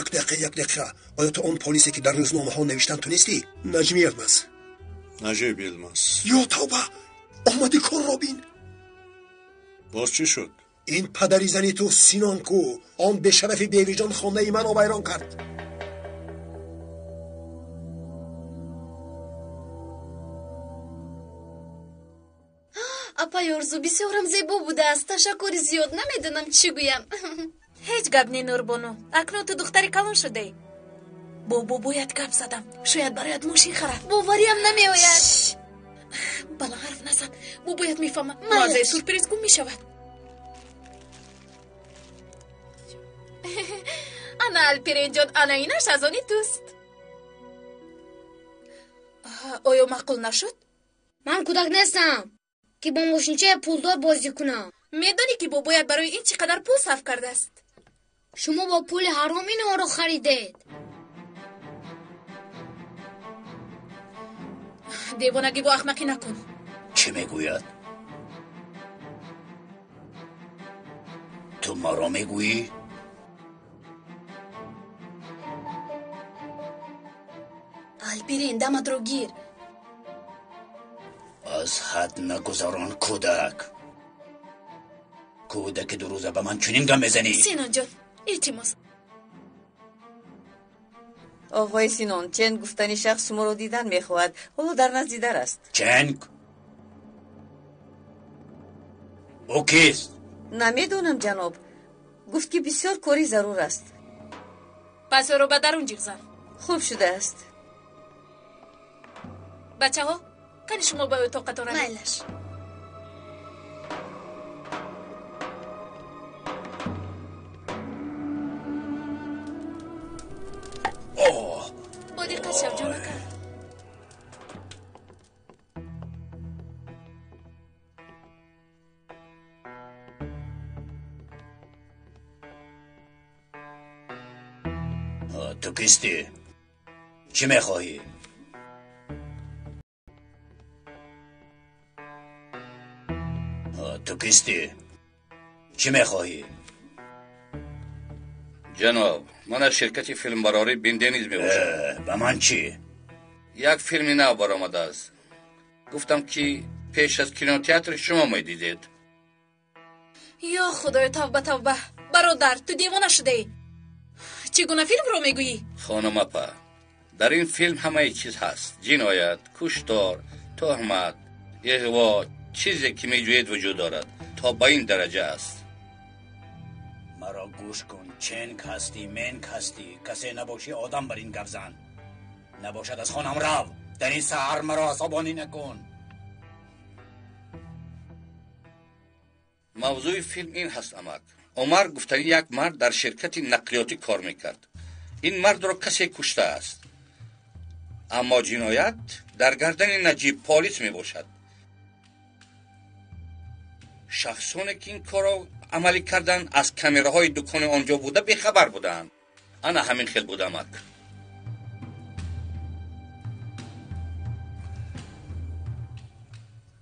Як дақиқа, як дақиқа. Оё ту он полисе ки дар рӯзномаҳо навиштанд ту нестӣ? Наҷми Йилмаз.
Наҷиб Йилмаз.
Ё тавба, омади корро бин.
Боз чӣ шуд?
Ин падари зани ту Синон ку, он бешарафи бевиҷдон хонаи маро вайрон кард.
Апаи Орзу, бисёрам зебо будааст. Ташаккури зиёд. Намедонам чӣ гӯям.
Ҳеҷ гап не, Нурбону. Акнун ту духтари калон шудаӣ. Бо бобоят гап задам. Шояд бароят мошин харад.
Бовариам намеояд.
Бала ҳарф назан. Бобоят мефаҳмад. Маззаи сюрприз гум мешавад. Ана Алперенҷон, ана инаш аз они туст. Оё маъқул нашуд?
Ман кӯдак нестам ки бо мошинчаи пулдор бозӣ кунам.
Медонӣ ки бобоят барои ин чӣ қадар пул сарф кардааст?
Шумо бо пули ҳаром инҳоро харидед.
Девонагӣ бо ахмақӣ накун.
Чӣ мегӯяд? Ту маро мегӯӣ?
Алпирин, даматро гир.
Аз ҳад нагузарон, кӯдак. Кӯдаки дурӯза ба ман чунин гап мезанӣ?
Синонҷон, илтимос.
Оғои Синон, Ченг гуфтани шахс шуморо дидан мехоҳад. Ҳоло дар назди дар аст.
Ченг? Ӯ кист?
Намедонам, ҷаноб. Гуфт, ки бисёр кори зарур аст.
Пас ӯро ба дарун ҷиғ зан.
Хуб шудааст.
Бачаҳо, кани шумо ба утоқатон равед.
Майлаш.
Бо диққат шав, ҷонака.
Ту кистӣ? Чӣ мехоҳӣ? Ту кистӣ? Чӣ мехоҳӣ?
Ҷаноб, ман аз ширкати филмбарорӣ Биндениз мебошам.
Ба ман чӣ?
Як филми нав баромадааст. Гуфтам, ки пеш аз кинотеатр шумо медидед.
Ё худоё, тавба, тавба. Бародар, ту девона шудаӣ. Чӣ гуна филмро мегӯӣ?
Хонум апа, дар ин филм ҳамаи чиз ҳаст: ҷиноят, куштор, туҳмат, иғво, чизе ки меҷӯед вуҷуд дорад. То ба ин дараҷа аст.
Маро гӯш кун, ченг ҳастӣ, менг ҳастӣ, касе набошӣ одам бар ин гап зан. Набошад аз хонам рав. Дар ин саҳар маро асабонӣ накун.
Мавзӯи филм ин ҳаст, амак. Умар гуфтани як мард дар ширкати нақлиётӣ кор мекард. Ин мардро касе куштааст. Аммо ҷиноят дар гардани Наҷиб полис мебошад. Шахсоне ки ин корро амалӣ карданд, аз камераҳои дукони он ҷо буда бехабар буданд. Ана ҳамин хел буд, амак.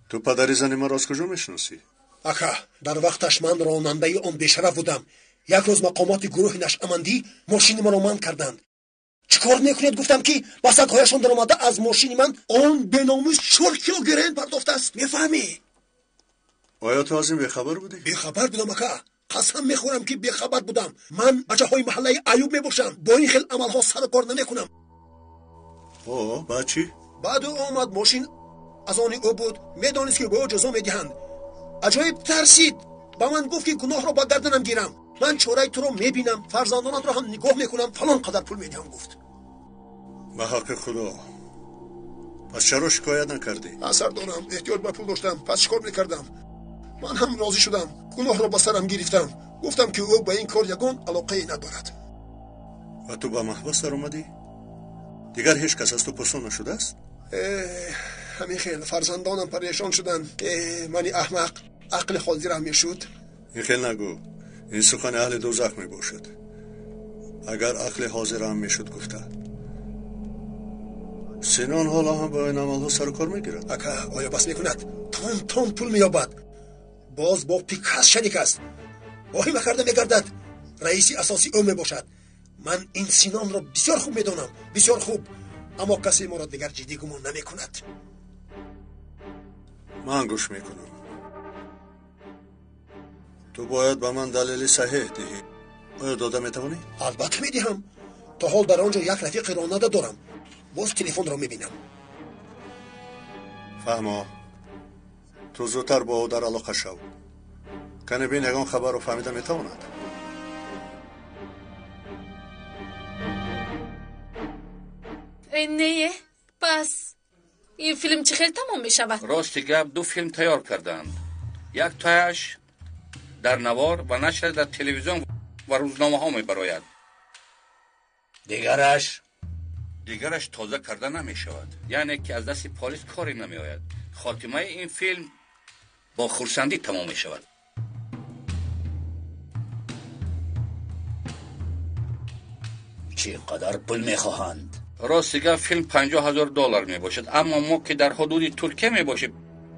Ту падари зани маро аз куҷо мешиносӣ?
Ака, дар вақташ ман ронандаи он бешараф будам. Як рӯз мақомоти гурӯҳи нашъамандӣ мошини маро манъ карданд. Чӣ кор мекунед? Гуфтам, ки ба сагҳояшон даромада аз мошини ман он беномус 4 кило героин партофтааст. Мефаҳмӣ?
Оё ту аз ин бехабар будӣ?
Бехабар будам, ака. Қасам мехӯрам, ки бехабар будам. Ман бачаҳои маҳаллаи Аюб мебошам. Бо ин хел амалҳо сару кор намекунам.
О, баъд чӣ?
Баъд ӯ омад, мошин аз они ӯ буд. Медонист, ки ба ӯ ҷазо медиҳанд. Аҷоиб тарсид. Ба ман гуфт, ки гуноҳро ба гарданам гирам. Ман чораи туро мебинам, фарзандонатро ҳам нигоҳ мекунам, фалон қадар пул медиҳам, гуфт.
Ба ҳаққи худо, пас чаро шикоят накардӣ?
Асар дорам, эҳтиёҷ ба пул доштам. Пас чӣ кор мекардам? Ман ҳам розӣ шудам, гуноҳро ба сарам гирифтам. Гуфтам, ки ӯ ба ин кор ягон алоқае надорад.
Ва ту ба маҳбас даромадӣ? Дигар ҳеҷ кас аз ту пурсон нашудааст?
Ҳамин хел фарзандонам парешон шуданд. Мани аҳмақ, ақли ҳозирам мешуд.
Ин хел нагӯ. Ин сухани аҳли дӯзах мебошад. Агар ақли ҳозирам мешуд гуфта. Синон ҳоло ҳам бо ин амалҳо сару кор мегирад.
Ака, оё бас мекунад? Тон тон пул меёбад. Боз бо Пикас шарик аст. Воҳима карда мегардад. Раиси асосӣ ӯ мебошад. Ман ин Синонро бисёр хуб медонам, бисёр хуб. Аммо касе моро дигар ҷиддӣ гумон намекунад.
Ман гӯш мекунам. Ту бояд ба ман далели саҳеҳ диҳӣ. Оё дода метавонӣ?
Албатта медиҳам. То ҳол дар он ҷо як рафиқи ронанда дорам. Боз телефонро мебинам.
Фаҳмо, ту зудтар бо ӯ дар алоқа шав. Кане бин ягон хабарро фаҳмида метавонад.
Не, пас ин филм чӣ хел тамом мешавад?
Рости гап, ду филм тайёр карданд. Як тояш дар навор ва нашр дар телевизион ва рӯзномаҳо мебарояд.
Дигараш?
Дигараш тоза карда намешавад, яъне ки аз дасти полис коре намеояд. Хотимаи ин филм бо хурсандӣ тамом мешавад.
Чӣ қадар пул мехоҳанд?
Рости гап, филм $50,000 мебошад, аммо мо ки дар ҳудуди Туркия мебошем,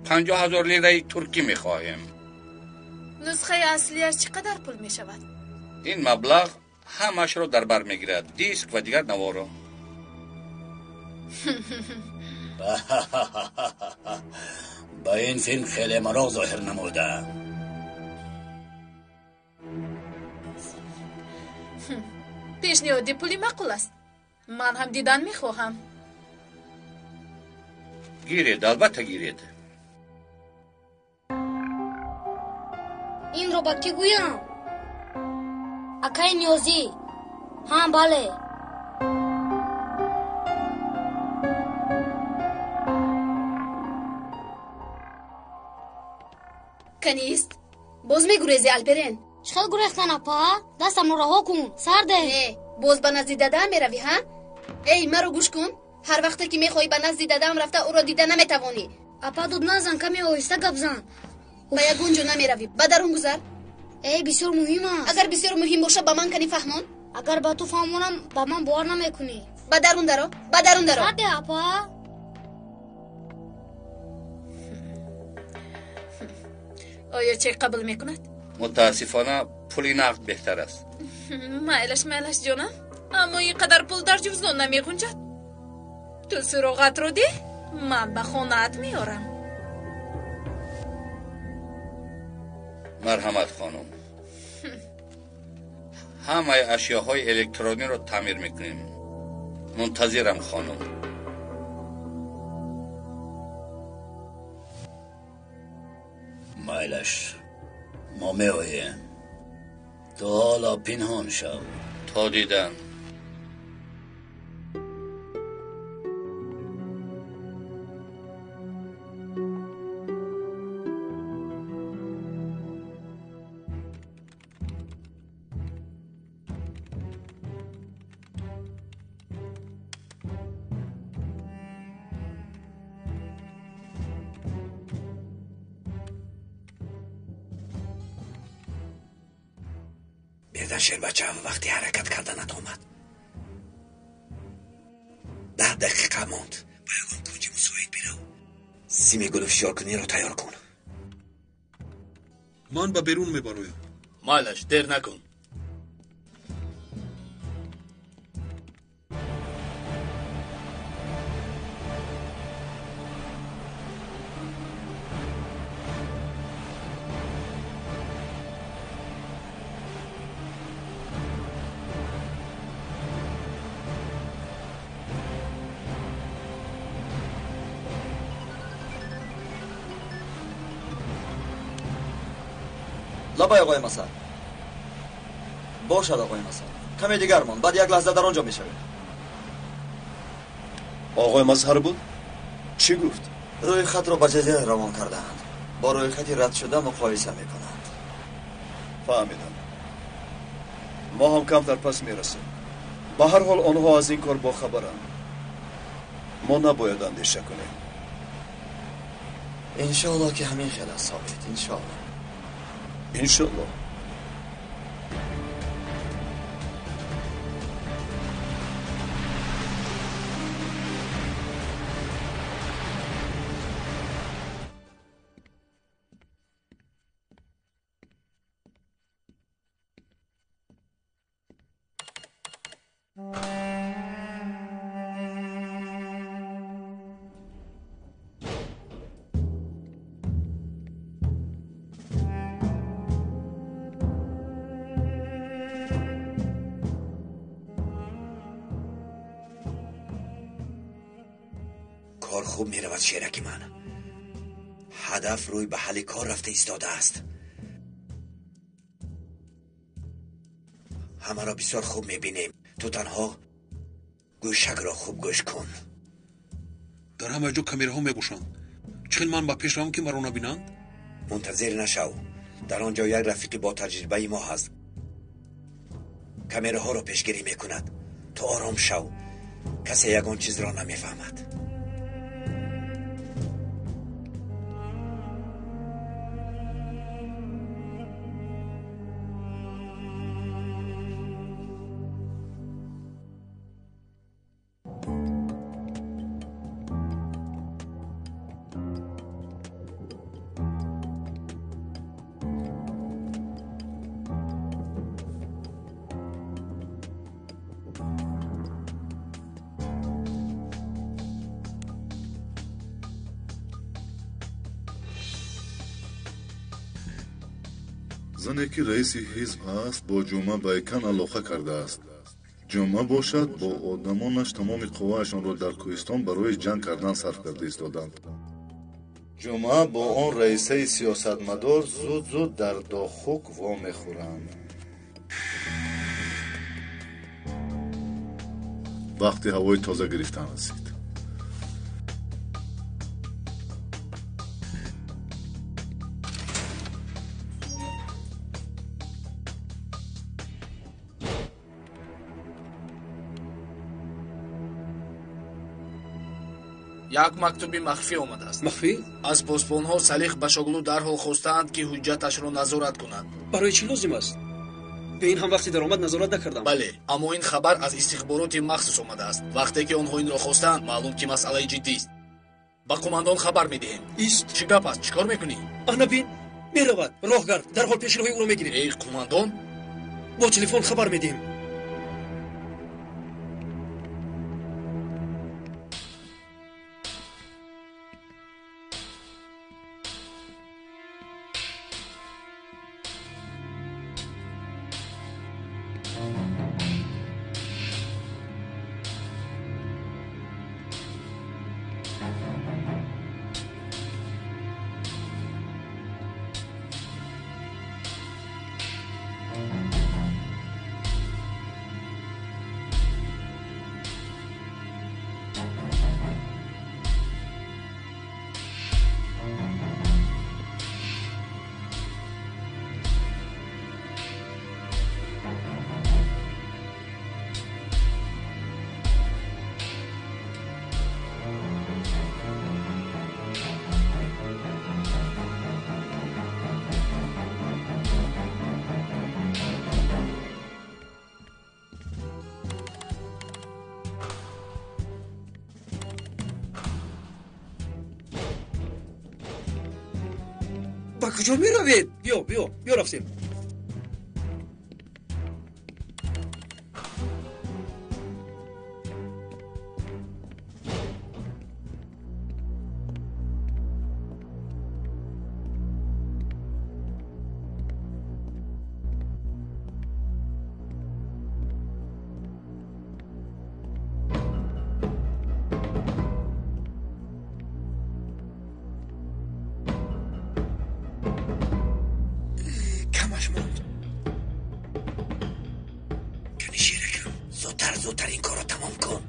50,000 лираи туркӣ мехоҳем.
Нусхаи аслияш чӣ қадар пул мешавад?
Ин маблағ ҳамаашро дар бар мегирад, диск ва дигар наворо.
Ба ин филм хеле мароқ зоҳир намуда.
Пешниҳоди пули маъқул аст. Ман ҳам дидан мехоҳам.
Гиред, албатта гиред.
Инро ба кӣ гӯям? Акаи Ниёзӣ. Ҳа, бале.
Канист, боз мегурезӣ, Алперен?
Чӣ хел гурехтан, апа? Дастамро раҳо кун, сарде.
Не, боз ба назди дадаам меравӣ, ҳа? Эй, маро гӯш кун. Ҳар вақте ки мехоҳӣ ба назди дадаам рафта, ӯро дида наметавонӣ.
Апа, дуд назан, каме оҳиста гап зан.
Ба ягон ҷо намеравӣ, ба дарун гузар.
Эй, бисёр муҳим аст.
Агар бисёр муҳим бошад, ба ман кани фаҳмон.
Агар ба ту фаҳмонам, ба ман бовар намекунӣ.
Ба дарун даро, ба дарун даро.
Сарде, апа.
Оё чек қабул мекунад?
Мутаассифона, пули нақд беҳтар аст.
Майлаш, майлаш, ҷонам, аммо ин қадар пул дар ҷуздон намеғунҷад. Ту суроғатро деҳ, ман ба хонаат меорам.
Марҳамат, хонум. Ҳамаи ашёҳои электрониро таъмир мекунем. Мунтазирам, хонум.
Майлаш, мо меоем. Ту ҳоло пинҳон шав.
То дидан.
Бердан шербачам вақти ҳаракат карданат омад. 10 дақиқа монд. Ба ягон кунҷи мусоид бирав. Сими гулу фишоркуниро тайёр кун.
Ман ба берун мебароям.
Майлаш, дер накун.
Лабай, оғои Масар. Бошад, оғои Масар. Каме дигар монд, баъд як лаҳза дар он ҷо мешавем.
Оғои Мазҳар буд? Чӣ гуфт?
Рӯйхатро ба ҷазира равон кардаанд. Бо рӯйхати радшуда муқоиса мекунанд.
Фаҳмидам. Мо ҳам камтар пас мерасем. Ба ҳар ҳол онҳо аз ин кор бохабаранд. Мо набояд андеша кунем.
Иншоаллоҳ ки ҳамин хел аст, Собит, иншоаллоҳ.
Иншоаллоҳ.
Кор хуб меравад, шераки ман. Ҳадаф рӯй ба ҳалли кор рафта истодааст. Ҳамаро бисёр хуб мебинем. Ту танҳо гӯшакро хуб гӯш кун.
Дар ҳама ҷо камераҳо мебошанд. Чӣ хел ман ба пеш равам, ки маро набинанд?
Мунтазир нашав. Дар он ҷо як рафиқи бо таҷрибаи мо ҳаст. Камераҳоро пешгирӣ мекунад. Ту ором шав. Касе ягон чизро намефаҳмад.
Зане ки раиси ҳизб ҳаст, бо Ҷумъа Байкан алоқа кардааст. Ҷумъа бошад, бо одамонаш тамоми қувваашонро дар кӯҳистон барои ҷанг кардан сарф карда истоданд. Ҷумъа бо он раисаи сиёсатмадор зуд-зуд дар Дохук вомехӯранд. Вақти ҳавои тоза гирифтан расид.
Як мактуби махфӣ омадааст.
Махфӣ?
Аз посбонҳо Салих Башоглу дарҳол хостаанд, ки ҳуҷҷаташро назорат кунанд.
Барои чӣ лозим аст? Бе ин ҳам вақти даромад назорат накардам.
Бале, аммо ин хабар аз истихбороти махсус омадааст. Вақте ки онҳо инро хостаанд, маълум ки масъалаи ҷиддист. Ба қумандон хабар медиҳем.
Ист.
Чӣ гап аст? Чӣ кор мекунӣ?
Ана бин, меравад. Роҳгард, дарҳол пеши роҳи ӯро мегирем.
Эй, қумандон?
Бо телефон хабар медиҳем. Ба куҷо меравед? Биё, биё, биё рафтем.
Зудтар ин корро тамом кун.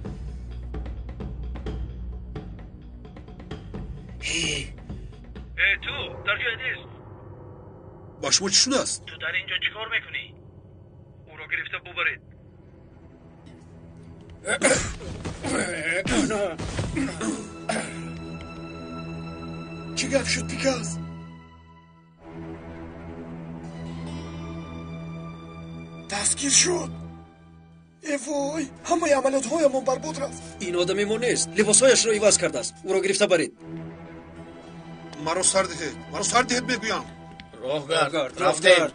Э, ту дар ҷоят ист.
Ба шумо чӣ шудааст?
Ту дар ин ҷо чӣ кор мекунӣ? Ӯро гирифта бубаред.
Чӣ гап шуд, Пикас? Дастгир шуд. Э вой, ҳамаи амалиётҳоямон барбод рафт.
Ин одами мо нест, либосҳояшро иваз кардааст. Ӯро гирифта баред.
Маро сар диҳед, маро сар диҳед мегӯям.
Роҳгард, рафтем.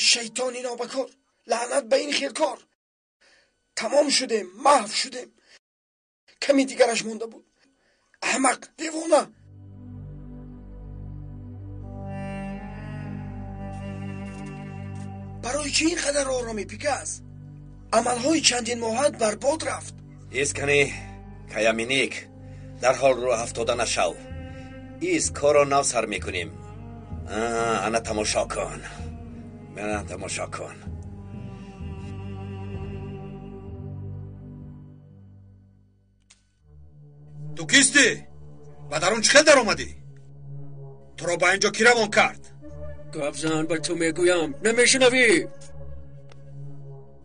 Шайтони нобакор, лаънат ба ин хелкор. Тамом шудем, маҳв шудем. Ками дигараш монда буд. Аҳмақ, девона. Барои чӣ ин қадар оромӣ, Пикас? Амалҳои чандин моҳат барбод рафт.
Искани, Каяминик, дарҳол рӯ афтода нашав. Ис корро нав сар мекунем. Ана тамошо кун. Ана тамошо кун.
Ту кистӣ? Ба дарун чӣ хел даромадӣ? Туро ба ин ҷо кӣ равон кард?
Гап зан, ба ту мегӯям, намешунавӣ?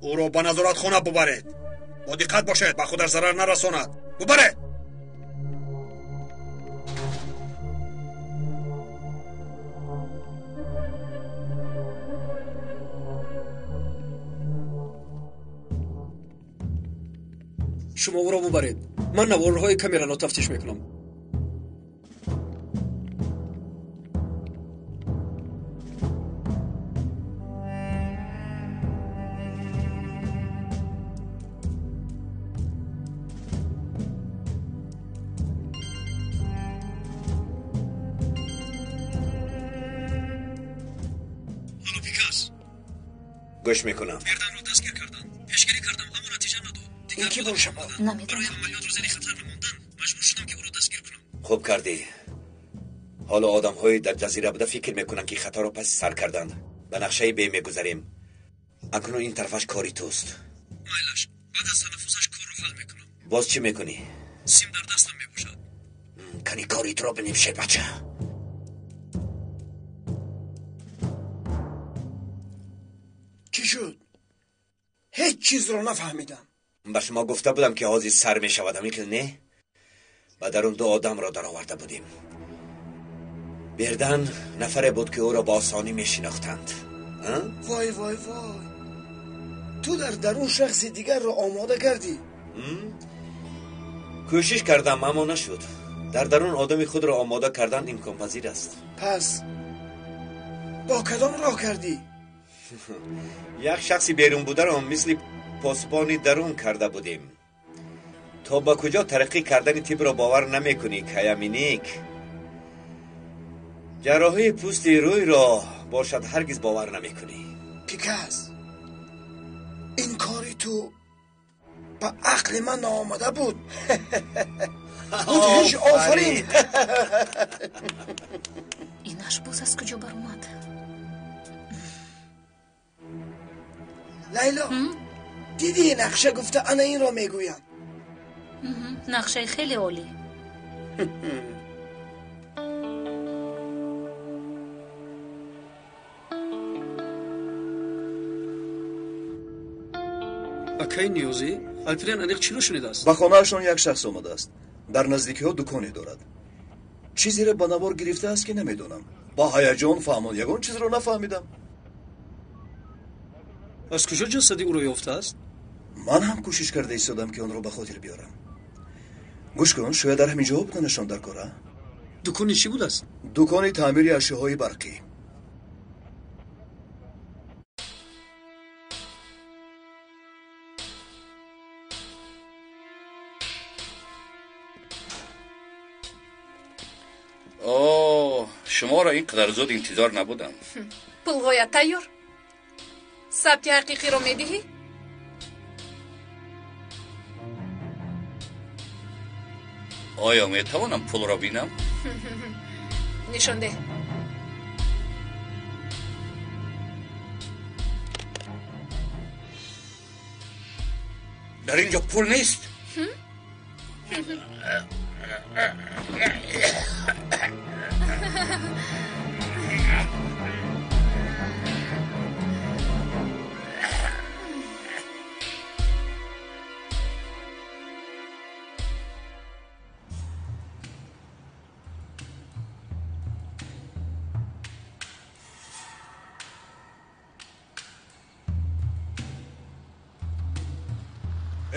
Ӯро ба назоратхона бубаред. Бо диққат бошед, ба худаш зарар нарасонад. Бубаред!
Шумо ӯро бубаред. Ман наворҳои камераро тафтиш мекунам.
Гӯш мекунам.
Берданро дастгир карданд. Пешгирӣ кардам, аммо натиҷа надод.
Ин ки бошад?
Намедонам.
Барои амалиётро зери хатар намондан маҷбур шудам, ки ӯро дастгир кунам.
Хуб кардӣ. Ҳоло одамҳои дар ҷазира буда фикр мекунанд, ки хаторо паси сар карданд. Ба нақшаи Б мегузарем. Акнун ин тарафаш кори туст.
Майлаш, баъд аз танаффусаш корро ҳал мекунам.
Боз чӣ мекунӣ?
Сим дар дастам мебошад.
Кани кори туро бинем, шербача.
Чӣ шуд? Ҳеҷ чизро нафаҳмидам.
Ба шумо гуфта будам, ки ҳозир сар мешавад, ҳамин хел не? Ба дарун ду одамро дароварда будем. Бердан нафаре буд, ки ӯро ба осонӣ мешинохтанд.
Вой, вой, вой, ту дар дарун шахси дигарро омода кардӣ?
Кӯшиш кардам, аммо нашуд. Дар дарун одами худро омода кардан имконпазир аст.
Пас бо кадом роҳ кардӣ?
Як шахси берун бударо мисли посбони дарун карда будем. То ба куҷо тараққӣ кардани тибро бовар намекунӣ, Каяминик? Ҷарроҳии пӯсти рӯйро бошад ҳаргиз бовар намекунӣ.
Пикас, ин кори ту ба ақли ман наомада буд. Мудҳиш, офарин!
Инаш боз аз куҷо баромад?
Лайло, дидӣ нақша гуфта ана инро мегӯям.
Нақшаи хеле олӣ.
Акаи Ниёзӣ, Алпирен аниқ чиро шунидааст?
Ба хонаашон як шахс омадааст. Дар наздикиҳо дуконе дорад. Чизеро ба навор гирифтааст, ки намедонам. Ба ҳаяҷон фаҳмон, ягон чизро нафаҳмидам.
Аз куҷо ҷасади ӯро ёфтааст?
Ман ҳам кӯшиш карда истодам, ки онро ба хотир биёрам. Гӯш кун, шояд дар ҳамин ҷо буданашон дар кора.
Дукони чӣ будааст?
Дукони таъмири ашёҳои барқӣ.
О, шуморо ин қадар зуд интизор набудам.
Пулҳоят тайёр? Сабти ҳақиқиро медиҳӣ?
Оё метавонам пулро бинам?
Нишон деҳ.
Дар ин ҷо пул нест.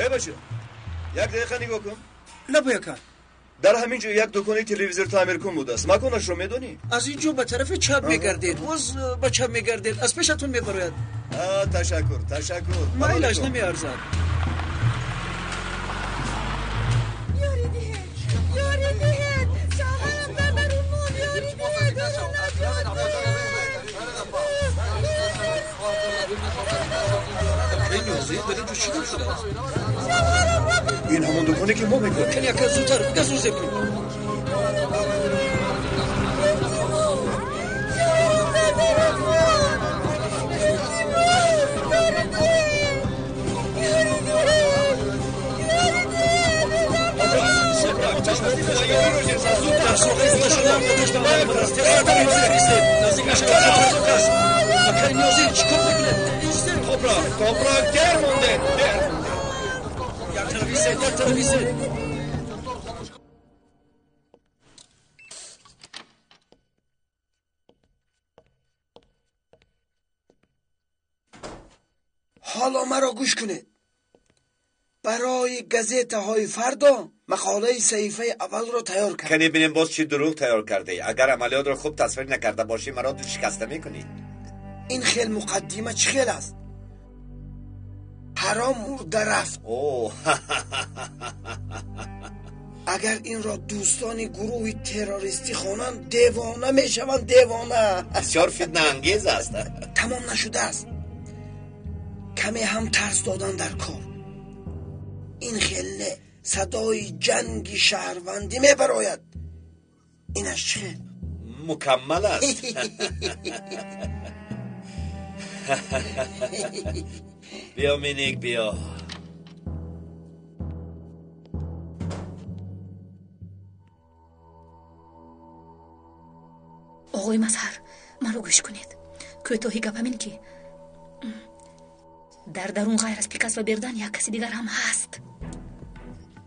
Э бача, як дақиқа нигоҳ кун.
Лаб ака.
Дар ҳамин ҷо як дукони телевизор таъмиркун будааст. Маконашро медонӣ?
Аз ин ҷо ба тарафи чап мегардед, боз ба чап мегардед, аз пешатон мебарояд.
Ташаккур, ташаккур.
Майлаш намеарзад.
Ёрӣ диҳед, ёрӣ диҳед, шавҳарам дар дарун монд, ёрӣ диҳед, ӯро наҷот диҳед.
Ниёзӣ, дар ин ҷо чӣ гап шудааст?
Ин ҳамон дуконе, ки мо мекунем.
Кани ака, зудтар газу зеб кун. Зудтар, соҳаи зада шудаам, оташ ба ман омадааст. Тезтар истед, наздик нашавед, хатарнок аст. Акаи Ниёзӣ, чӣ кор мекунед? Истед.
Топрак, топрак, дер монде, дер.
Як тараф истед, як тараф истед.
Ҳоло маро гӯш кунед. Барои газетаҳои фардо мақолаи саҳифаи аввалро тайёр кардам.
Кани бинем, боз чӣ дурӯғ тайёр кардаӣ. Агар амалиётро хуб тасвир накарда бошӣ, маро дилшикаста мекунӣ.
Ин хел муқаддима чӣ хел аст? Ҳаром мурда рафт.
О,
Агар инро дӯстони гурӯҳи террористӣ хонанд, девона мешаванд, девона.
Бисёр фитнаангез аст.
Тамом нашудааст. Каме ҳам тарс додан дар кор. Ин хеле садои ҷанги шаҳрвандӣ мебарояд. Инаш чӣ хел?
Мукаммал аст. Биё, Миник, биё.
Оғои Мазҳар, маро гӯш кунед. Кӯтоҳи гапам ин ки дар дарун ғайр аз Пикас ва Бердан як каси дигар ҳам ҳаст.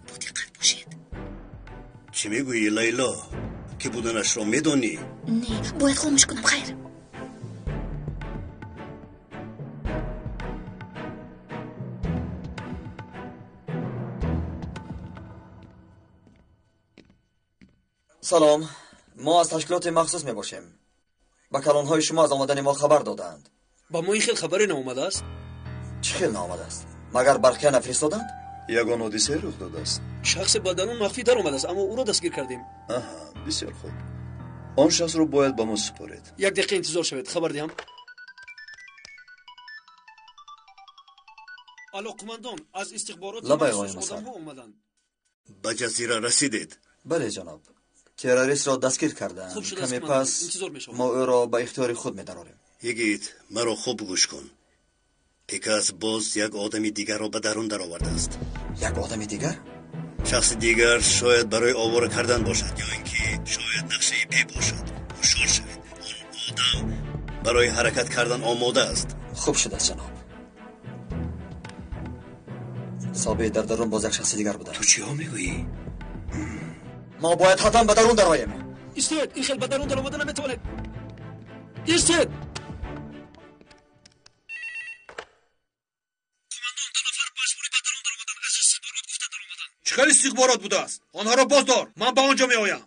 Бо диққат бошед.
Чӣ мегӯӣ, Лайло? Ки буданашро медонӣ?
Не, бояд хомӯш кунам. Хайр.
Салом, мо аз ташкилоти махсус мебошем. Ба калонҳои шумо аз омадани мо хабар додаанд.
Ба мо ин хел хабаре наомадааст?
Чӣ хел наомадааст? Магар барқия нафиристоданд?
Ягон ҳодисае рух додааст?
Шахсе ба дарун махфӣ даромадааст, аммо ӯро дастгир кардем.
Аҳа, бисёр хуб. Он шахсро бояд ба мо супоред.
Як дақиқа интизор шавед, хабар диҳам. Алло, қумандон, аз истихбороти
Лабай,
махсус
оғои Мазҳар.
одамҳо омаданд.
Ба ҷазира расидед?
Бале, ҷаноб. Террористро дастгир карданд.
Хуб шудааст,
Каме
қумандон.
пас
Интизор мешавам.
мо ӯро ба ихтиёри худ медарорем.
Йигит, маро хуб гӯш кун. Пикас боз як одами дигарро ба дарун даровардааст.
Як одами дигар?
Шахси дигар шояд барои овора кардан бошад, ё ин ки шояд нақшаи Б бошад. Ҳушёр шавед, он одам барои ҳаракат кардан омода аст.
Хуб шудааст, ҷаноб. Собит, дар дарун боз як шахси дигар буданд.
Ту чиҳо мегӯӣ?
Мо бояд ҳатман ба дарун дароем.
Истед, ин хел ба дарун даромада наметавонед. Истед!
Чӣ хел истихборот будааст? Онҳоро боздор, ман ба он ҷо меоям.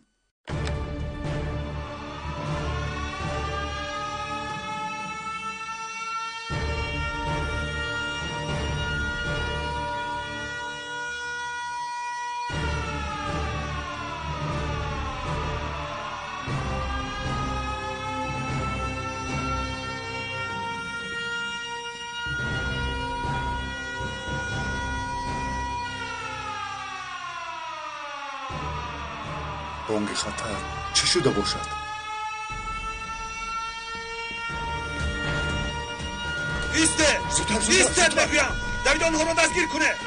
Бонги хатар чӣ шуда бошад?
Истед! Истед, мегӯям! Давид, онҳоро дастгир кунед!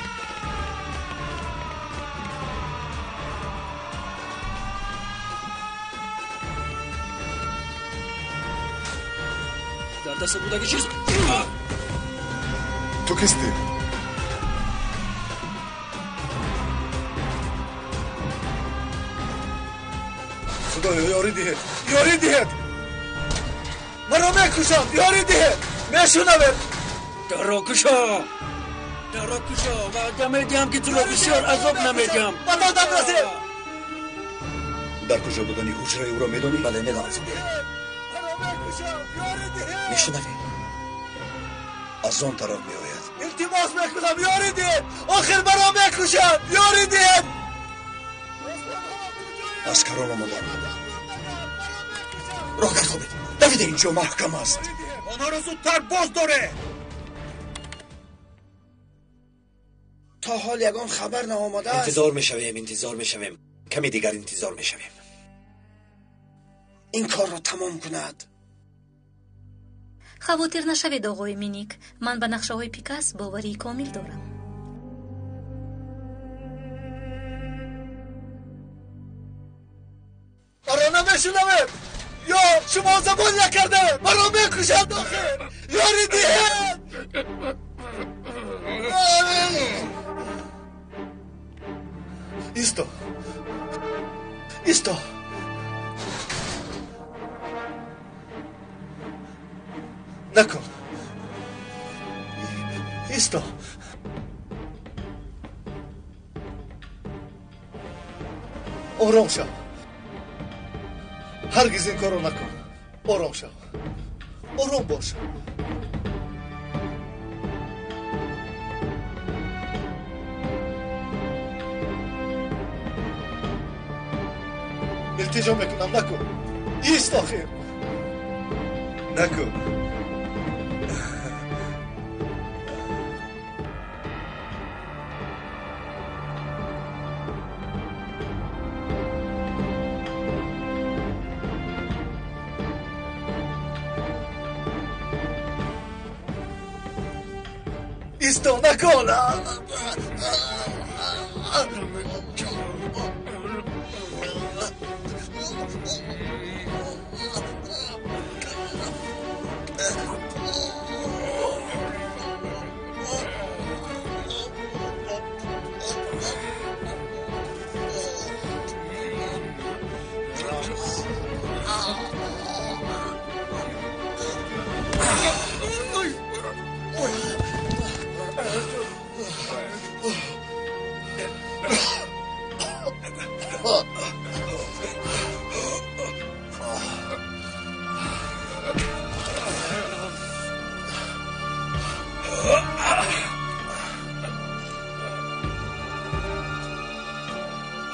Дар дастат будаги чиз?
Ту кистӣ? Худоё, ёрӣ диҳед, ёрӣ диҳед! Маро мекушанд, ёрӣ диҳед! Мешунавед?
Дарро кушо, дарро кушо. Ваъда медиҳам, ки туро бисёр азоб намедиҳам.
Ба додам расед!
Дар куҷо будани ҳуҷраи ӯро медонӣ?
Бале, медонам. Мешунавӣ?
Аз он тараф меояд.
Илтимос мекунам, ёрӣ диҳед! Охир маро мекушанд, ёрӣ диҳед!
Аскарон омаданд.
Роҳ дартобед, давиде.
Инҷо маҳкам аст.
Онҳоро зудтар боздоред!
То ҳол ягон хабар наомадааст.
Интизор мешавем, интизор мешавем. Каме дигар интизор мешавем.
Ин корро тамом кунад.
Хавотир нашавед, оғои Миник. Ман ба нақшаҳои Пикас боварии комил дорам.
Маро намешунавед? Ё шумо забон накардаед? Маро мекушанд охир! Ёрӣ диҳед!
Исто, исто! Накун, исто! Ором шав, ҳаргиз ин корро накун. Ором шав, ором бош. Илтиҷо мекунам, накун. Ист охир, накун. Оҳиста накун.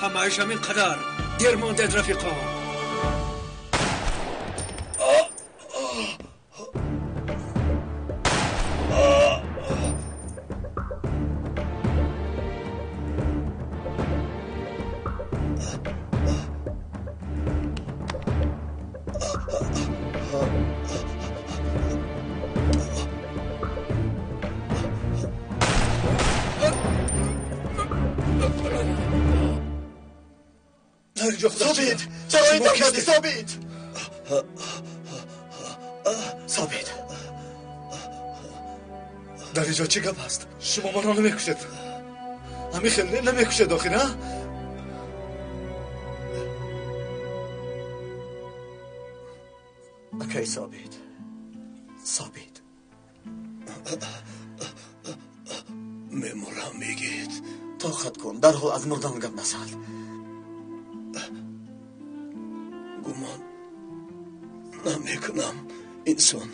ҳамааш ҳамин қадар дер мондед, рафиқон.
Собит! Чаро ин кардӣ, Собит? Собит.
Дар инҷо чӣ гап аст? Шумо маро намекушед. Ҳамин хел намекушед охир, а?
Акай Собит. Собит.
Мемурам, мегӯед.
Тоқат кун, дарҳол аз мурдан гап назан.
Гумон намекунам инсон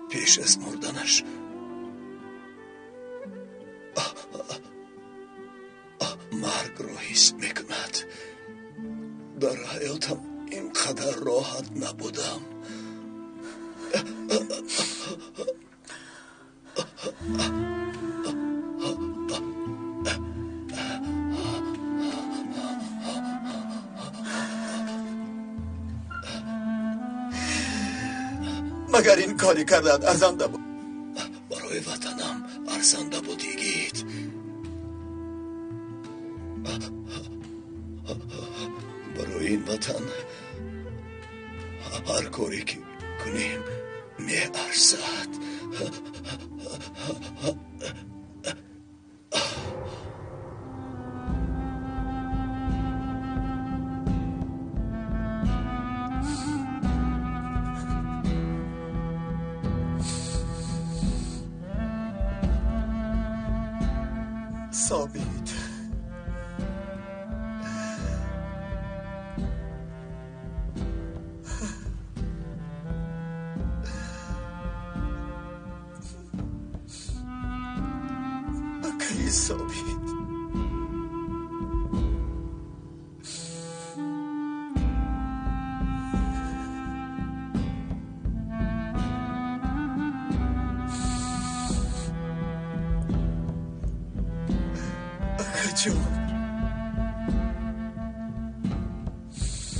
пеш аз мурданаш маргро ҳис мекунад. Дар ҳаётам ин қадар роҳат набудам.
Магар ин кори кардат арзанда буд?
Барои ватанам арзанда буд, йигит. Барои ин ватан ҳар коре ки кунем меарзад.
Собит. Акай Собит.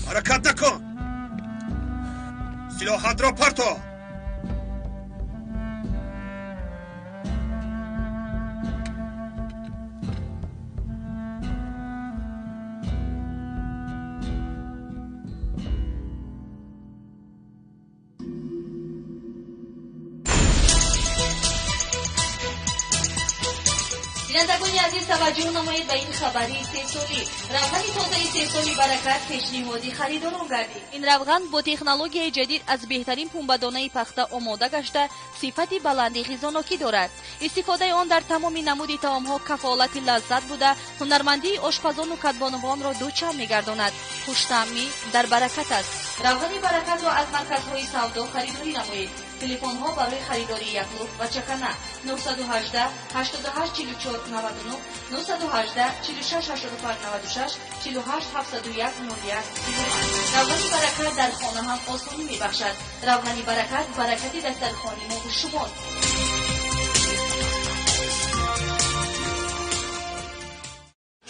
Ҳаракат накун! Силоҳатро парто!
Бинандагони азиз, таваҷҷӯҳ намоед ба ин хабари истеҳсолӣ. Равғани тозаи истеҳсоли Баракат пешниҳоди харидорон гардид. Ин равған бо технологияи ҷадид аз беҳтарин пунбадонаи пахта омода гашта, сифати баланди ғизонокӣ дорад. Истифодаи он дар тамоми намуди таомҳо кафолати лаззат буда, ҳунармандии ошпазону кадбонувонро дучанд мегардонад. Хуштаъмӣ дар Баракат аст. Равғани Баракатро аз марказҳои савдо харидорӣ намоед. Телефонҳо барои харидории яклуф ва чакана 918 88 44 99, 918 46 85 96, 48 701 01 38. Равғани Баракат дар хона ҳам осонӣ мебахшад. Равғани Баракат баракати дастархони мо шумост.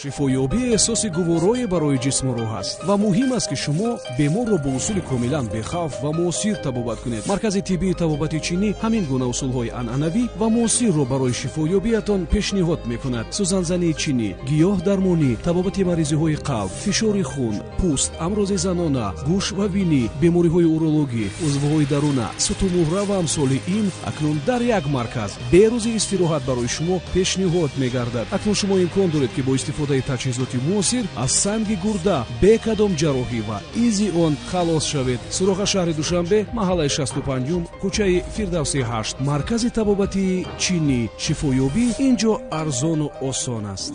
Шифоёбӣ эҳсоси гуворое барои ҷисму рӯҳ аст ва муҳим аст, ки шумо беморро бо усули комилан бехавф ва муосир табобат кунед. Маркази тиббии табобати чинӣ ҳамин гуна усулҳои анъанавӣ ва муосирро барои шифоёбиятон пешниҳод мекунад. Сӯзанзании чинӣ, гиёҳ дармонӣ, табобати маризиҳои қалб, фишори хун, пӯст, амрози занона, гӯш ва бинӣ, бемориҳои урологӣ, узвҳои даруна, сутунмуҳра ва амсоли ин акнун дар як марказ бе рӯзи истироҳат барои шумо пешниҳод мегардад. Акнун шумо имкон доред, ки бо истифодаи таҷҳизоти муосир аз санги гурда бе кадом ҷарроҳӣ ва изи он халос шавед. Суроға: шаҳри Душанбе, маҳаллаи 65-ум, кӯчаи Фирдавси 8, маркази табобатии чинӣ. Шифоёбӣ ин ҷо арзону осон аст.